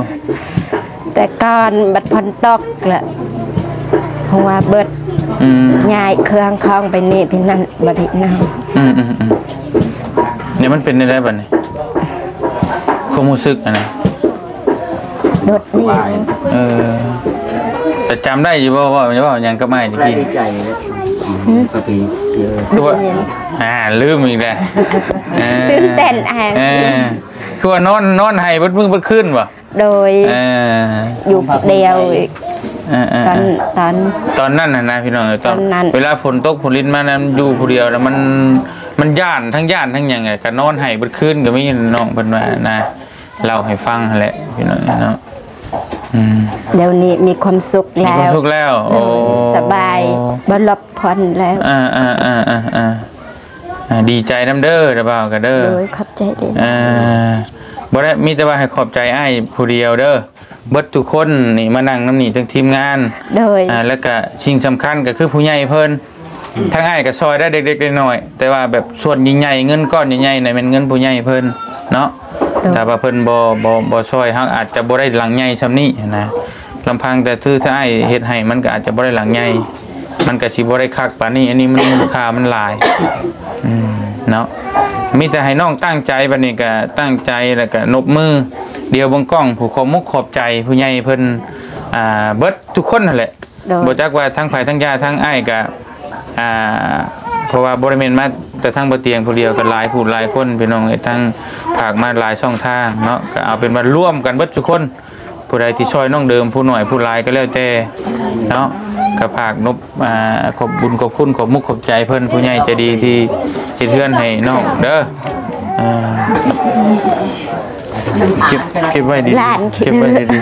ແຕ່ກ່ອນບັດຝົນຕົກລະຫົວເບິດ ອືມ ຍ້າຍເຄື່ອງຂອງໄປນີ້ໄປນັ້ນ ບໍ່ໄດ້ນອນ ອືມໆໆ. ດຽວມັນເປັນແນວໃດບັດນີ້ ຄວາມຮູ້ສຶກຫັ້ນນະ? ໂດດດ່ຽວ ເອີ ແຕ່ຈຳໄດ້ຢູ່ບໍ່ ເວົ້າ ເວົ້າຫຍັງກັບອ້າຍຕະກີ້? ດີໃຈເດ້ ອືມ ກໍໄປເຈີ ຄືວ່າ ອ່າ ລືມອີກແລ້ວ ເອີ ຕື່ນເຕັ້ນແຮງ ເອີ ຄືວ່ານອນ ນອນໄຫ້ເບິດມື້ເບິດຄືນບໍ່? ໂດຍ ເອີ ຢູ່ຜູ້ດຽວອີກ ເອີໆໆ ຕອນ ຕອນ ຕອນນັ້ນຫັ້ນນະ ພີ່ນ້ອງເອີຍ ຕອນ ຕອນນັ້ນ ເວລາຝົນຕົກຝົນລິນມານັ້ນ ຢູ່ຜູ້ດຽວແລ້ວມັນ ມັນຢ້ານ ທັງຢ້ານທັງຫຍັງ ກໍນອນໄຫ້ເບິດຄືນກໍມີ ນ້ອງເພິ່ນວ່ານະ ເລົ່າໃຫ້ຟັງຫັ້ນແຫຼະ ພີ່ນ້ອງເນາະ ອືມ ດຽວນີ້ມີຄວາມສຸກແລ້ວ ມີຄວາມສຸກແລ້ວ ໂອ້ ໂດຍ ສະບາຍ ບໍ່ລັບຜ່ອນແລ້ວ ອ່າໆໆໆ ອ່າ ດີໃຈນຳເດີ ລະບ່າວກະເດີ ໂດຍ ຂອບໃຈເດີ ອ່າ ບໍ່ໄດ້ ມີແຕ່ວ່າໃຫ້ຂອບໃຈອ້າຍຜູ້ດຽວເດີ ເບິດທຸກຄົນນີ້ມານັ່ງນຳນີ້ ທັງທີມງານ ໂດຍ ອ່າ ແລ້ວກະສິ່ງສຳຄັນກໍຄືຜູ້ໃຫຍ່ເພິ່ນ ທາງອ້າຍກໍຊ່ອຍໄດ້ເລັກໆນ້ອຍໆ ແຕ່ວ່າແບບສ່ວນໃຫຍ່ໆ ເງິນກ້ອນໃຫຍ່ໆນະແມ່ນເງິນຜູ້ໃຫຍ່ເພິ່ນເນາະ ໂດຍ ຖ້າວ່າເພິ່ນບໍ່ ບໍ່ ບໍ່ຊ່ອຍ ເຮົາອາດຈະບໍ່ໄດ້ຫຼັງໃຫຍ່ຊ່ຳນີ້ຫັ້ນນະ ລຳພັງແຕ່ຄືທາງອ້າຍເຮັດໃຫ້ ມັນກໍອາດຈະບໍ່ໄດ້ຫຼັງໃຫຍ່ ມັນກໍຊິບໍ່ໄດ້ຄັກປານນີ້ ອັນນີ້ມັນມູນຄ່າມັນຫຼາຍ ອືມ ເນາະ ມີແຕ່ໃຫ້ນ້ອງຕັ້ງໃຈ ບັດນີ້ກໍຕັ້ງໃຈ ແລ້ວກໍນົບມື ດຽວເບິ່ງກ້ອງ ຜູ້ຂອບມຸກຂອບໃຈຜູ້ໃຫຍ່ເພິ່ນ ອ່າ ເບິດທຸກຄົນຫັ້ນແຫຼະ ໂດຍ ບໍ່ຈັກວ່າທັງໃຜທັງຢ່າ ທັງອ້າຍກະ ອ່າ ເພາະວ່າບໍ່ໄດ້ແມ່ນມາແຕ່ທາງບໍ່ຕຽງຜູ້ດຽວ ກໍຫຼາຍຜູ້ຫຼາຍຄົນ ພີ່ນ້ອງເອີຍ ທັງຝາກມາຫຼາຍຊ່ອງທາງເນາະ ກໍເອົາເປັນວ່າລວມກັນເບິດທຸກຄົນ ຜູ້ໃດທີ່ຊ່ອຍນ້ອງເດີມ ຜູ້ໜ້ອຍຜູ້ຫຼາຍກໍແລ້ວແຕ່ເນາະ ກໍຝາກນົບ ອ່າ ຂອບບຸນຂອບຄຸນ ຂອບມຸກຂອບໃຈເພິ່ນ ຜູ້ໃຫຍ່ໃຈດີທີ່ເຮັດເຮືອນໃຫ້ນ້ອງເດີ ເອີ ເກັບ ເກັບໄວ້ດີໆ ຫຼານ ເກັບໄວ້ດີ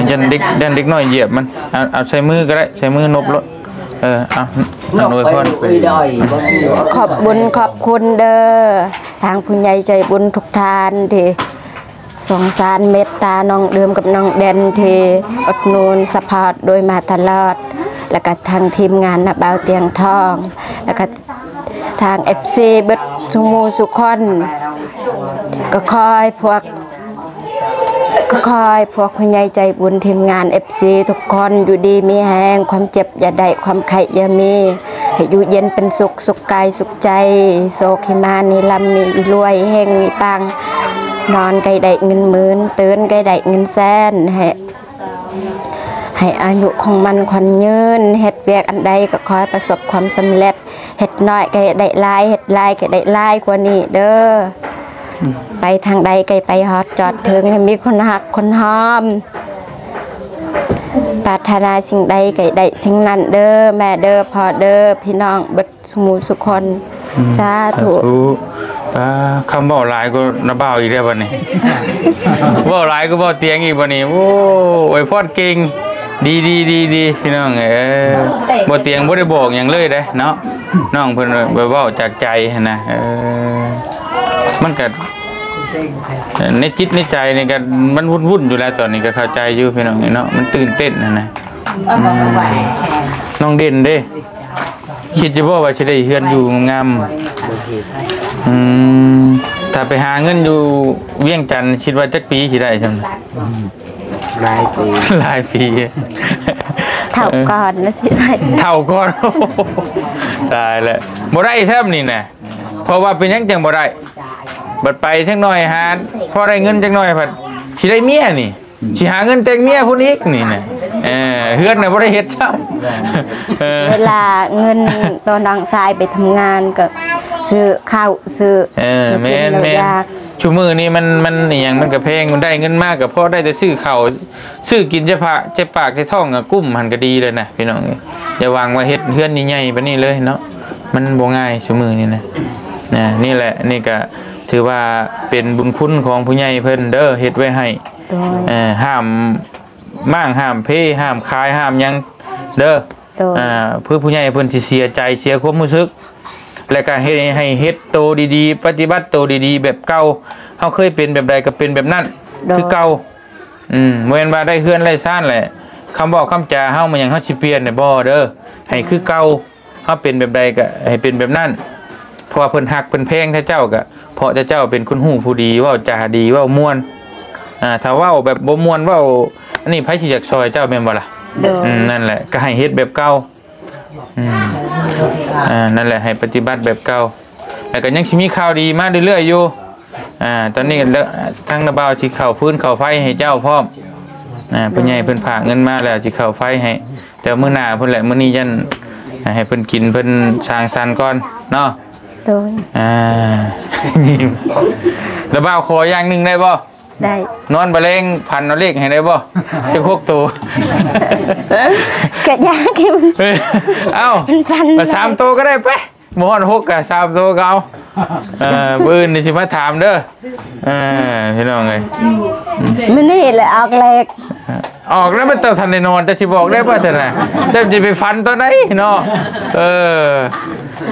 ໆ ຢ້ານເດັກ ຢ້ານເດັກນ້ອຍຢຽບມັນ ເອົາ ເອົາໃສ່ມືກໍໄດ້ ໃສ່ມືນົບໂລດ ເອີ ເອົາ ອວຍພອນ ຂອບບຸນຂອບຄຸນເດີ ທາງຜູ້ໃຫຍ່ໃຈບຸນທຸກທ່ານທີ່ສົງສານເມດຕານ້ອງເດີມກັບນ້ອງແດນ ທີ່ອຸດໜູນຊັບພອດໂດຍມາຕະຫຼອດ ແລ້ວກະທາງທີມງານນະບ່າວຕຽງທອງ ແລ້ວກະ ທາງເອັຟຊີເບິດສູ່ໝູ່ສູ່ຄົນ ກໍຂໍໃຫ້ພວກ ກໍຂໍໃຫ້ພວກຜູ້ໃຫຍ່ໃຈບຸນ ທີມງານເອັຟຊີທຸກຄົນ ຢູ່ດີມີແຮງ ຄວາມເຈັບຢ່າໄດ້ ຄວາມໄຂ້ຢ່າມີ ໃຫ້ຢູ່ເຢັນເປັນສຸກ ສຸກກາຍສຸກໃຈ ໂຊກໃຫ້ມາ ມີລຳມີລວຍ ເຮັງມີປັງ ນອນກໍໃຫ້ໄດ້ເງິນໝື່ນ ຕື່ນກໍໃຫ້ໄດ້ເງິນແສນ ໃຫ້ ໃຫ້ອາຍຸຄົງມັນຂວັນຍືນ ເຮັດວຽກອັນໃດກໍຂໍໃຫ້ປະສົບຄວາມສຳເລັດ ເຮັດນ້ອຍກໍໃຫ້ໄດ້ຫຼາຍ ເຮັດຫຼາຍກໍໃຫ້ໄດ້ຫຼາຍກວ່ານີ້ເດີ ອືມ ໄປທາງໃດກໍໃຫ້ໄປຮອດຈອດເຖິງ ໃຫ້ມີຄົນຮັກຄົນຫອມ ປາດຖະໜາສິ່ງໃດກໍໃຫ້ໄດ້ສິ່ງນັ້ນເດີ ແມ່ເດີ ພໍ່ເດີ ພີ່ນ້ອງເບິດ ສູ່ໝູ່ສູ່ຄົນ ອືມ ສາທຸ ສາທຸ ອ່າ ຄຳເວົ້າຫຼາຍກວ່ານະບ່າວອີກແລ້ວບັດນີ້ ເວົ້າຫຼາຍກວ່າບ່າວຕຽງອີກບັດນີ້ ໂອ້ ອວຍພອນເກັ່ງ ດີໆໆໆ ພີ່ນ້ອງເອີຍ ບ່າວຕຽງບໍ່ໄດ້ບອກຫຍັງເລີຍເດ້ເນາະ ນ້ອງເພິ່ນເວົ້າຈາກໃຈຫັ້ນນະ ເອີ ມັນກະ ໃນຈິດໃນໃຈນີ້ກະມັນວຸ່ນໆຢູ່ແລ້ວ ຕອນນີ້ກະເຂົ້າໃຈຢູ່ ພີ່ນ້ອງເອີຍເນາະ ມັນຕື່ນເຕັ້ນຫັ້ນນະ. ອືມ ນ້ອງເດັ່ນເດ້ ຄິດຢູ່ບໍ່ວ່າຊິໄດ້ເຮືອນຢູ່ງາມ? ອືມ ຖ້າໄປຫາເງິນຢູ່ວຽງຈັນ ຄິດວ່າຈັກປີຊິໄດ້ຊ່ຳ? ຫຼາຍປີ ຫຼາຍປີ ເຖົ້າກ່ອນລະຊິໄດ້ ເຖົ້າກ່ອນ ຕາຍແລ້ວ ບໍ່ໄດ້ຊ້ຳນີ້ນະ. ເພາະວ່າເປັນຫຍັງຈັ່ງບໍ່ໄດ້? ບັດໄປຈັກໜ້ອຍຫາ ພໍໄດ້ເງິນຈັກໜ້ອຍ ພັດຊິໄດ້ເມຍນີ້ ຊິຫາເງິນແຕ່ງເມຍພຸ້ນອີກນີ້ນະ. ເອີ ເຮືອນນະບໍ່ໄດ້ເຮັດຊ້ຳ ເອີ ເວລາເງິນຕອນນ້ອງຊາຍໄປທຳງານກໍຊື້ເຂົ້າຊື້ ເອີ ແມ່ນໆ ຊຸມື້ນີ້ມັນ ມັນອີ່ຫຍັງມັນກໍແພງ ມັນໄດ້ເງິນມາກໍພໍໄດ້ແຕ່ຊື້ເຂົ້າ ຊື້ກິນໃຈປາກ ໃຈປາກໃຈທ້ອງກໍກຸ້ມຫັ້ນກໍດີແລ້ວນະ ພີ່ນ້ອງເອີຍ. ຢ່າຫວັງວ່າເຮັດເຮືອນໃຫຍ່ໆປານນີ້ເລີຍເນາະ ມັນບໍ່ງ່າຍຊຸມື້ນີ້ນະ. ນະ ນີ້ແຫຼະ ນີ້ກະຖືວ່າເປັນບຸນຄຸນຂອງຜູ້ໃຫຍ່ເພິ່ນເດີ ເຮັດໄວ້ໃຫ້ ໂດຍ ເອີ ຫ້າມມ້າງ ຫ້າມເພ ຫ້າມຂາຍ ຫ້າມຫຍັງເດີ ໂດຍ ອ່າ ຄືຜູ້ໃຫຍ່ເພິ່ນຊິເສຍໃຈ ເສຍຄວາມຮູ້ສຶກ ແລະກະເຮັດໃຫ້ເຮັດໂຕດີໆ ປະຕິບັດໂຕດີໆແບບເກົ່າ ເຮົາເຄີຍເປັນແບບໃດກໍເປັນແບບນັ້ນ ໂດຍ ຄືເກົ່າ. ອືມ ບໍ່ແມ່ນວ່າໄດ້ເຮືອນໄດ້ຊານແຫຼະ ຄຳເວົ້າຄຳຈາເຮົາ ມັນຫຍັງເຮົາຊິປ່ຽນໄດ້ບໍ່ເດີ ໃຫ້ຄືເກົ່າ ເຮົາເປັນແບບໃດກໍໃຫ້ເປັນແບບນັ້ນ ເພາະວ່າເພິ່ນຮັກເພິ່ນແພງແທ້ເຈົ້າ ກໍເພາະແທ້ເຈົ້າເປັນຄົນຮູ້ຜູ້ດີ ເວົ້າຈາດີ ເວົ້າມ່ວນ. ອ່າ ຖ້າເວົ້າແບບບໍ່ມ່ວນ ເວົ້າອັນນີ້ ໃຜຊິຢາກຊ່ອຍເຈົ້າແມ່ນບໍ່ລະ? ໂດຍ ອືມ ນັ້ນແຫຼະ ກໍໃຫ້ເຮັດແບບເກົ່າ. ອືມ ອ່າ ນັ້ນແຫຼະ ໃຫ້ປະຕິບັດແບບເກົ່າ ແລ້ວກໍຍັງຊິມີຂ່າວດີມາເລື້ອຍໆຢູ່. ອ່າ ຕອນນີ້ທາງນ້າບ່າວຊິເຂົ້າຟືນເຂົ້າໄຟໃຫ້ເຈົ້າພ້ອມ. ອ່າ ຜູ້ໃຫຍ່ເພິ່ນຝາກເງິນມາແລ້ວ ຊິເຂົ້າໄຟໃຫ້ ແຕ່ມື້ໜ້າພຸ້ນແຫຼະ ມື້ນີ້ຢ້ານໃຫ້ເພິ່ນກິນ ເພິ່ນສັງສັນກ່ອນເນາະ. ໂດຍ ອ່າ ນ້າບ່າວຂໍຢ່າງໜຶ່ງໄດ້ບໍ່? ໄດ້ ນອນບາແລງຝັນເອົາເລກໃຫ້ໄດ້ບໍ່? ຈັກຫົກໂຕ ກະຢາກໃຫ້ມັນ ເອີ ເອົ້າ ມັນຝັນ ສາມໂຕກໍໄດ້ໄປ ບໍ່ຮອດຫົກກະສາມໂຕກໍເອົາ. ເອີ ມື້ອື່ນນີ້ຊິມາຖາມເດີ ເອີ ພີ່ນ້ອງເອີຍ ມື້ນີ້ແຫຼະອອກເລກ ອອກແລ້ວ ມັນຕ້ອງທັນໄດ້ນອນ ເຈົ້າຊິບອກໄດ້ບໍ່ຊັ້ນນະ? ເຈົ້າຊິໄປຝັນຕອນໃດເນາະ? ເອີ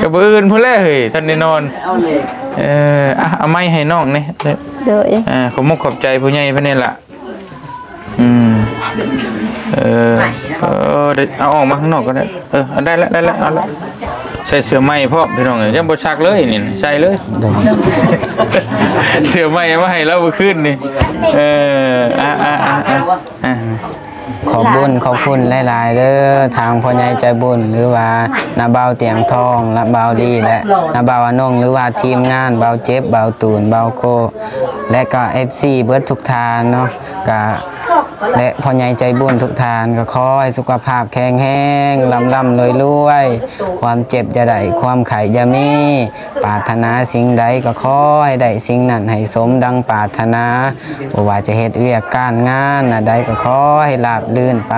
ກໍມື້ອື່ນພຸ້ນແຫຼະເຮີ້ຍ ທັນໄດ້ນອນ. ເອີ ອ່ະ ເອົາໄມ້ໃຫ້ນ້ອງແດ່. ໂດຍ ອ່າ ຂອບມຸກຂອບໃຈຜູ້ໃຫຍ່ເພິ່ນນີ້ລະ. ອືມ ເອີ ເອີ ໄດ້ ເອົາອອກມາຂ້າງນອກກໍໄດ້. ເອີ ເອົາ ໄດ້ລະ ໄດ້ລະ ເອົາລະ. ໃສ່ເສື້ອໃໝ່ພ້ອມ ພີ່ນ້ອງເອີຍ ຍັງບໍ່ຊັກເລີຍນີ້ ໃສ່ເລີຍ. ໂດຍ ເສື້ອໃໝ່ເອົາມາໃຫ້ລາວມື້ຄືນນີ້. ເອີ ອ່າ ອ່າ ອ່າ ອ່າ ຂອບບຸນຂອບຄຸນຫຼາຍໆເດີ ທາງພໍ່ໃຫຍ່ໃຈບຸນ ຫຼືວ່ານ້າບ່າວຕຽງທອງ ນ້າບ່າວລີ ແລະ ນ້າບ່າວອານົງ ຫຼືວ່າທີມງານບ່າວເຈັບ ບ່າວຕູນ ບ່າວໂກ ແລະກໍເອັຟຊີເບິດທຸກທ່ານເນາະ ກະ ແລະພໍ່ໃຫຍ່ໃຈບຸນທຸກທ່ານ ກໍຂໍໃຫ້ສຸຂະພາບແຂງແຮງ ລ່ຳໆລວຍໆ ຄວາມເຈັບຢ່າໄດ້ ຄວາມໄຂ້ຢ່າມີ ປາດຖະໜາສິ່ງໃດກໍຂໍໃຫ້ໄດ້ສິ່ງນັ້ນ ໃຫ້ສົມດັ່ງປາດຖະໜາ. ບໍ່ວ່າຈະເຮັດວຽກການງານອັນໃດກໍຂໍໃຫ້ລາບລື່ນໄປ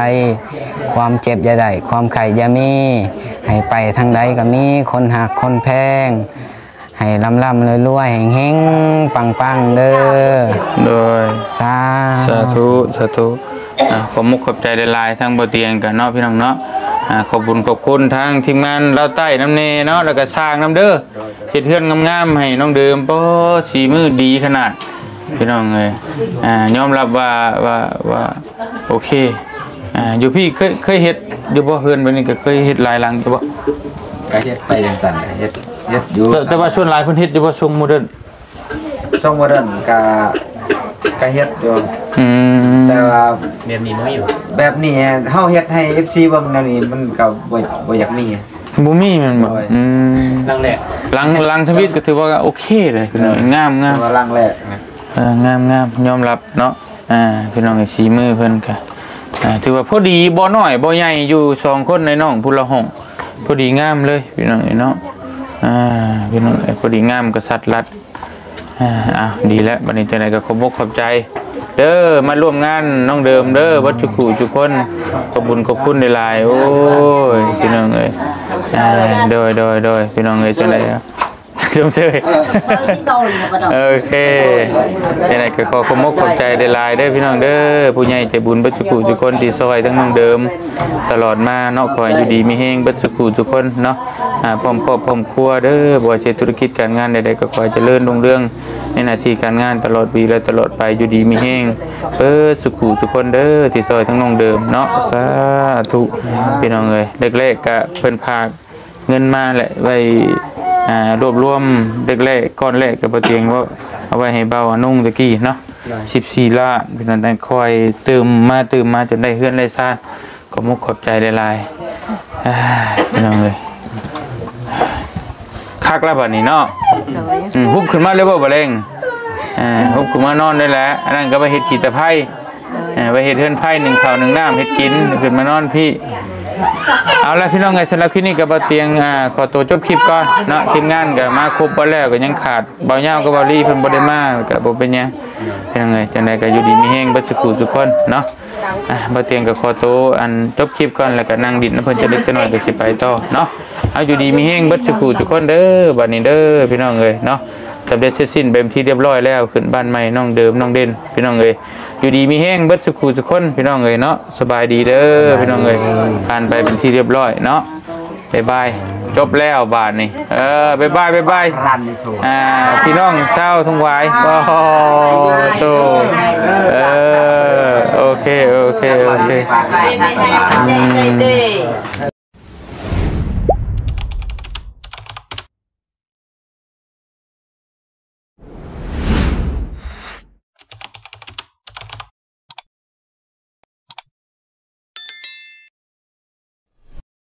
ຄວາມເຈັບຢ່າໄດ້ ຄວາມໄຂ້ຢ່າມີ ໃຫ້ໄປທາງໃດກໍມີຄົນຮັກຄົນແພງ ໃຫ້ລ່ຳໆລວຍໆ ເຮັງໆປັງໆເດີ. ໂດຍ ສາ ສາທຸ ສາທຸ. ອ່າ ຂອບມຸກຂອບໃຈຫຼາຍໆ ທາງບໍ່ຕຽງກັນເນາະ ພີ່ນ້ອງເນາະ. ອ່າ ຂອບບຸນຂອບຄຸນທາງທີມງານລາວໃຕ້ນຳແດ່ເນາະ ແລ້ວກໍຊ່າງນຳເດີ ເຮັດເຮືອນງາມໆໃຫ້ນ້ອງເດີມ. ປາດ ສີມືດີຂະໜາດ ພີ່ນ້ອງເອີຍ. ອ່າ ຍອມຮັບວ່າ ວ່າ ວ່າ ໂອເຄ. ອ່າ ຢູ່ພີ້ເຄີຍ ເຄີຍເຮັດຢູ່ບໍ່? ເຮືອນແບບນີ້ກໍເຄີຍເຮັດຫຼາຍຫຼັງຢູ່ບໍ່? ກໍເຮັດໄປຈັ່ງຊັ້ນແຫຼະ ເຮັດ ເຮັດຢູ່. ແຕ່ ແຕ່ວ່າສ່ວນຫຼາຍເພິ່ນເຮັດຢູ່ບໍ່ ຊົງໂມເດີນ? ຊົງໂມເດີນກໍ ກໍເຮັດຢູ່. ອືມ ແຕ່ວ່າແບບນີ້ບໍ່ມີ. ແບບນີ້ເຮົາເຮັດໃຫ້ເອັຟຊີເບິ່ງແນວນີ້ ມັນກໍບໍ່ ບໍ່ຢາກມີ. ບໍ່ມີແມ່ນບໍ່? ໂດຍ ອືມ ຫຼັງແລກ ຫຼັງ ຫຼັງທຳອິດກໍຖືວ່າໂອເຄເລີຍ ພີ່ນ້ອງ. ເອີ ງາມໆ ຖືວ່າຫຼັງແລກນະ. ເອີ ງາມໆ ຍອມຮັບເນາະ. ອ່າ ພີ່ນ້ອງເອີຍ ສີມືເພິ່ນກະ ອ່າ ຖືວ່າພໍດີ ບໍ່ນ້ອຍບໍ່ໃຫຍ່ ຢູ່ສອງຄົນໃນນ້ອງຜູ້ລະຫ້ອງ ພໍດີງາມເລີຍ ພີ່ນ້ອງເອີຍເນາະ. ອ່າ ພີ່ນ້ອງເອີຍ ພໍດີງາມ ກະສັດລັດ. ອ່າ ເອົາ ດີແລ້ວ ບັດນີ້ຈັ່ງໃດກໍຂອບອົກຂອບໃຈເດີ ມາຮ່ວມງານນ້ອງເດີມເດີ ເບິດທຸກຜູ້ທຸກຄົນ. ຂອບບຸນຂອບຄຸນຫຼາຍໆ. ໂອ້ຍ ພີ່ນ້ອງເອີຍ ອ່າ ໂດຍ ໂດຍ ໂດຍ ພີ່ນ້ອງເອີຍ ຈັ່ງໃດ ຊົມເຊີຍ ເອີ ໂອເຄ. ຈັ່ງໃດກໍຂໍຂອບອົກຂອບໃຈຫຼາຍໆເດີ ພີ່ນ້ອງເດີ ຜູ້ໃຫຍ່ໃຈບຸນເບິດທຸກຜູ້ທຸກຄົນທີ່ຊ່ອຍທັງນ້ອງເດີມຕະຫຼອດມາເນາະ. ຂໍໃຫ້ຢູ່ດີມີແຮງເບິດທຸກຜູ້ທຸກຄົນເນາະ. ອ່າ ພ້ອມຄອບພ້ອມຄົວເດີ. ບໍ່ວ່າຈະທຸລະກິດການງານໃດໆ ກໍຂໍໃຫ້ຈະເລີນຮຸ່ງເຮືອງໃນໜ້າທີ່ການງານຕະຫຼອດປີ ແລະ ຕະຫຼອດໄປ, ຢູ່ດີມີແຮງເບີດສູ່ຄູ່ສູ່ຄົນເດີ ທີ່ຊ່ອຍທັງນ້ອງເດີມເນາະ. ສາທຸ ພີ່ນ້ອງເອີຍ. ແລກໆ ກະເພິ່ນພາກເງິນມາແຫຼະ ໄວ້ ອ່າ ລວບລວມ ແລກໆ ກ້ອນແລກ ກະບໍ່ຕຽງເວົ້າ ເອົາໄວ້ໃຫ້ເບົາອະນຸງຕະກີ້ເນາະ ສິບສີ່ລ້ານ ພີ່ນ້ອງ ຄ່ອຍຕື່ມມາ ຕື່ມມາຈົນໄດ້ເຮືອນໄດ້ຊານ. ຂອບມຸກຂອບໃຈຫຼາຍໆ ອ່າ ພີ່ນ້ອງເອີຍ. ຄັກແລ້ວບາດນີ້ເນາະ. ໂດຍ ອືມ ຮຸບຂຶ້ນມາເລີຍບໍ່ ບ່າວແລງ? ອ່າ ຮຸບຂຶ້ນມານອນໄດ້ແລ້ວ. ອັນນັ້ນກໍໄວ້ເຮັດຂີ້ຕະໄພ ໂດຍ ເອີ ໄວ້ເຮັດເຮືອນໄພ ໜຶ້ງເຂົ້າໜຶ້ງນ້ຳ ເຮັດກິນ ຂຶ້ນມານອນພີ້. ເອົາລະ ພີ່ນ້ອງເອີຍ, ສຳລັບຄລິບນີ້ກໍບໍ່ຕຽງ ອ່າ ຂໍຕົວຈົບຄລິບກ່ອນເນາະ. ທີມງານກໍມາຄົບເບິດແລ້ວ, ກໍຍັງຂາດບ່າວຍາວກັບບ່າວລີ ເພິ່ນບໍ່ໄດ້ມາ ກໍບໍ່ເປັນຫຍັງ ພີ່ນ້ອງເອີຍ. ຈັ່ງໃດກໍຢູ່ດີມີແຮງເບິດສູ່ຄູ່ສູ່ຄົນເນາະ. ອ່ະ ບ່າວຕຽງກໍຂໍໂຕ ອັນ ຈົບຄລິບກ່ອນ ແລ້ວກໍນັ່ງດິນນຳເພິ່ນຈັກເລັກຈັກໜ້ອຍ ກໍຊິໄປຕໍ່ເນາະ. ເອົາ ຢູ່ດີມີແຮງເບິດສູ່ຄູ່ສູ່ຄົນເດີ ບັດນີ້ເດີ ພີ່ນ້ອງເອີຍເນາະ. ສຳເລັດເສັດສິ້ນເປັນທີ່ຮຽບຮ້ອຍແລ້ວ ຂຶ້ນບ້ານໃໝ່ນ້ອງເດີມ ນ້ອງເດັ່ນ ພີ່ນ້ອງເອີຍ. ຢູ່ດີມີແຮງເບິດສູ່ຄູ່ສູ່ຄົນ ພີ່ນ້ອງເອີຍເນາະ. ສະບາຍດີເດີ ພີ່ນ້ອງເອີຍ. ຜ່ານໄປເປັນທີ່ຮຽບຮ້ອຍເນາະ. ບາຍບາຍ ຈົບແລ້ວບາດນີ້. ເອີ ບາຍບາຍ ບາຍບາຍ ອ່າ ພີ່ນ້ອງຊາວທົ່ງຫວາຍ. ໂອ້ໂຕ ເອີ ໂອເຄ ໂອເຄ ໂອເຄ ອືມ.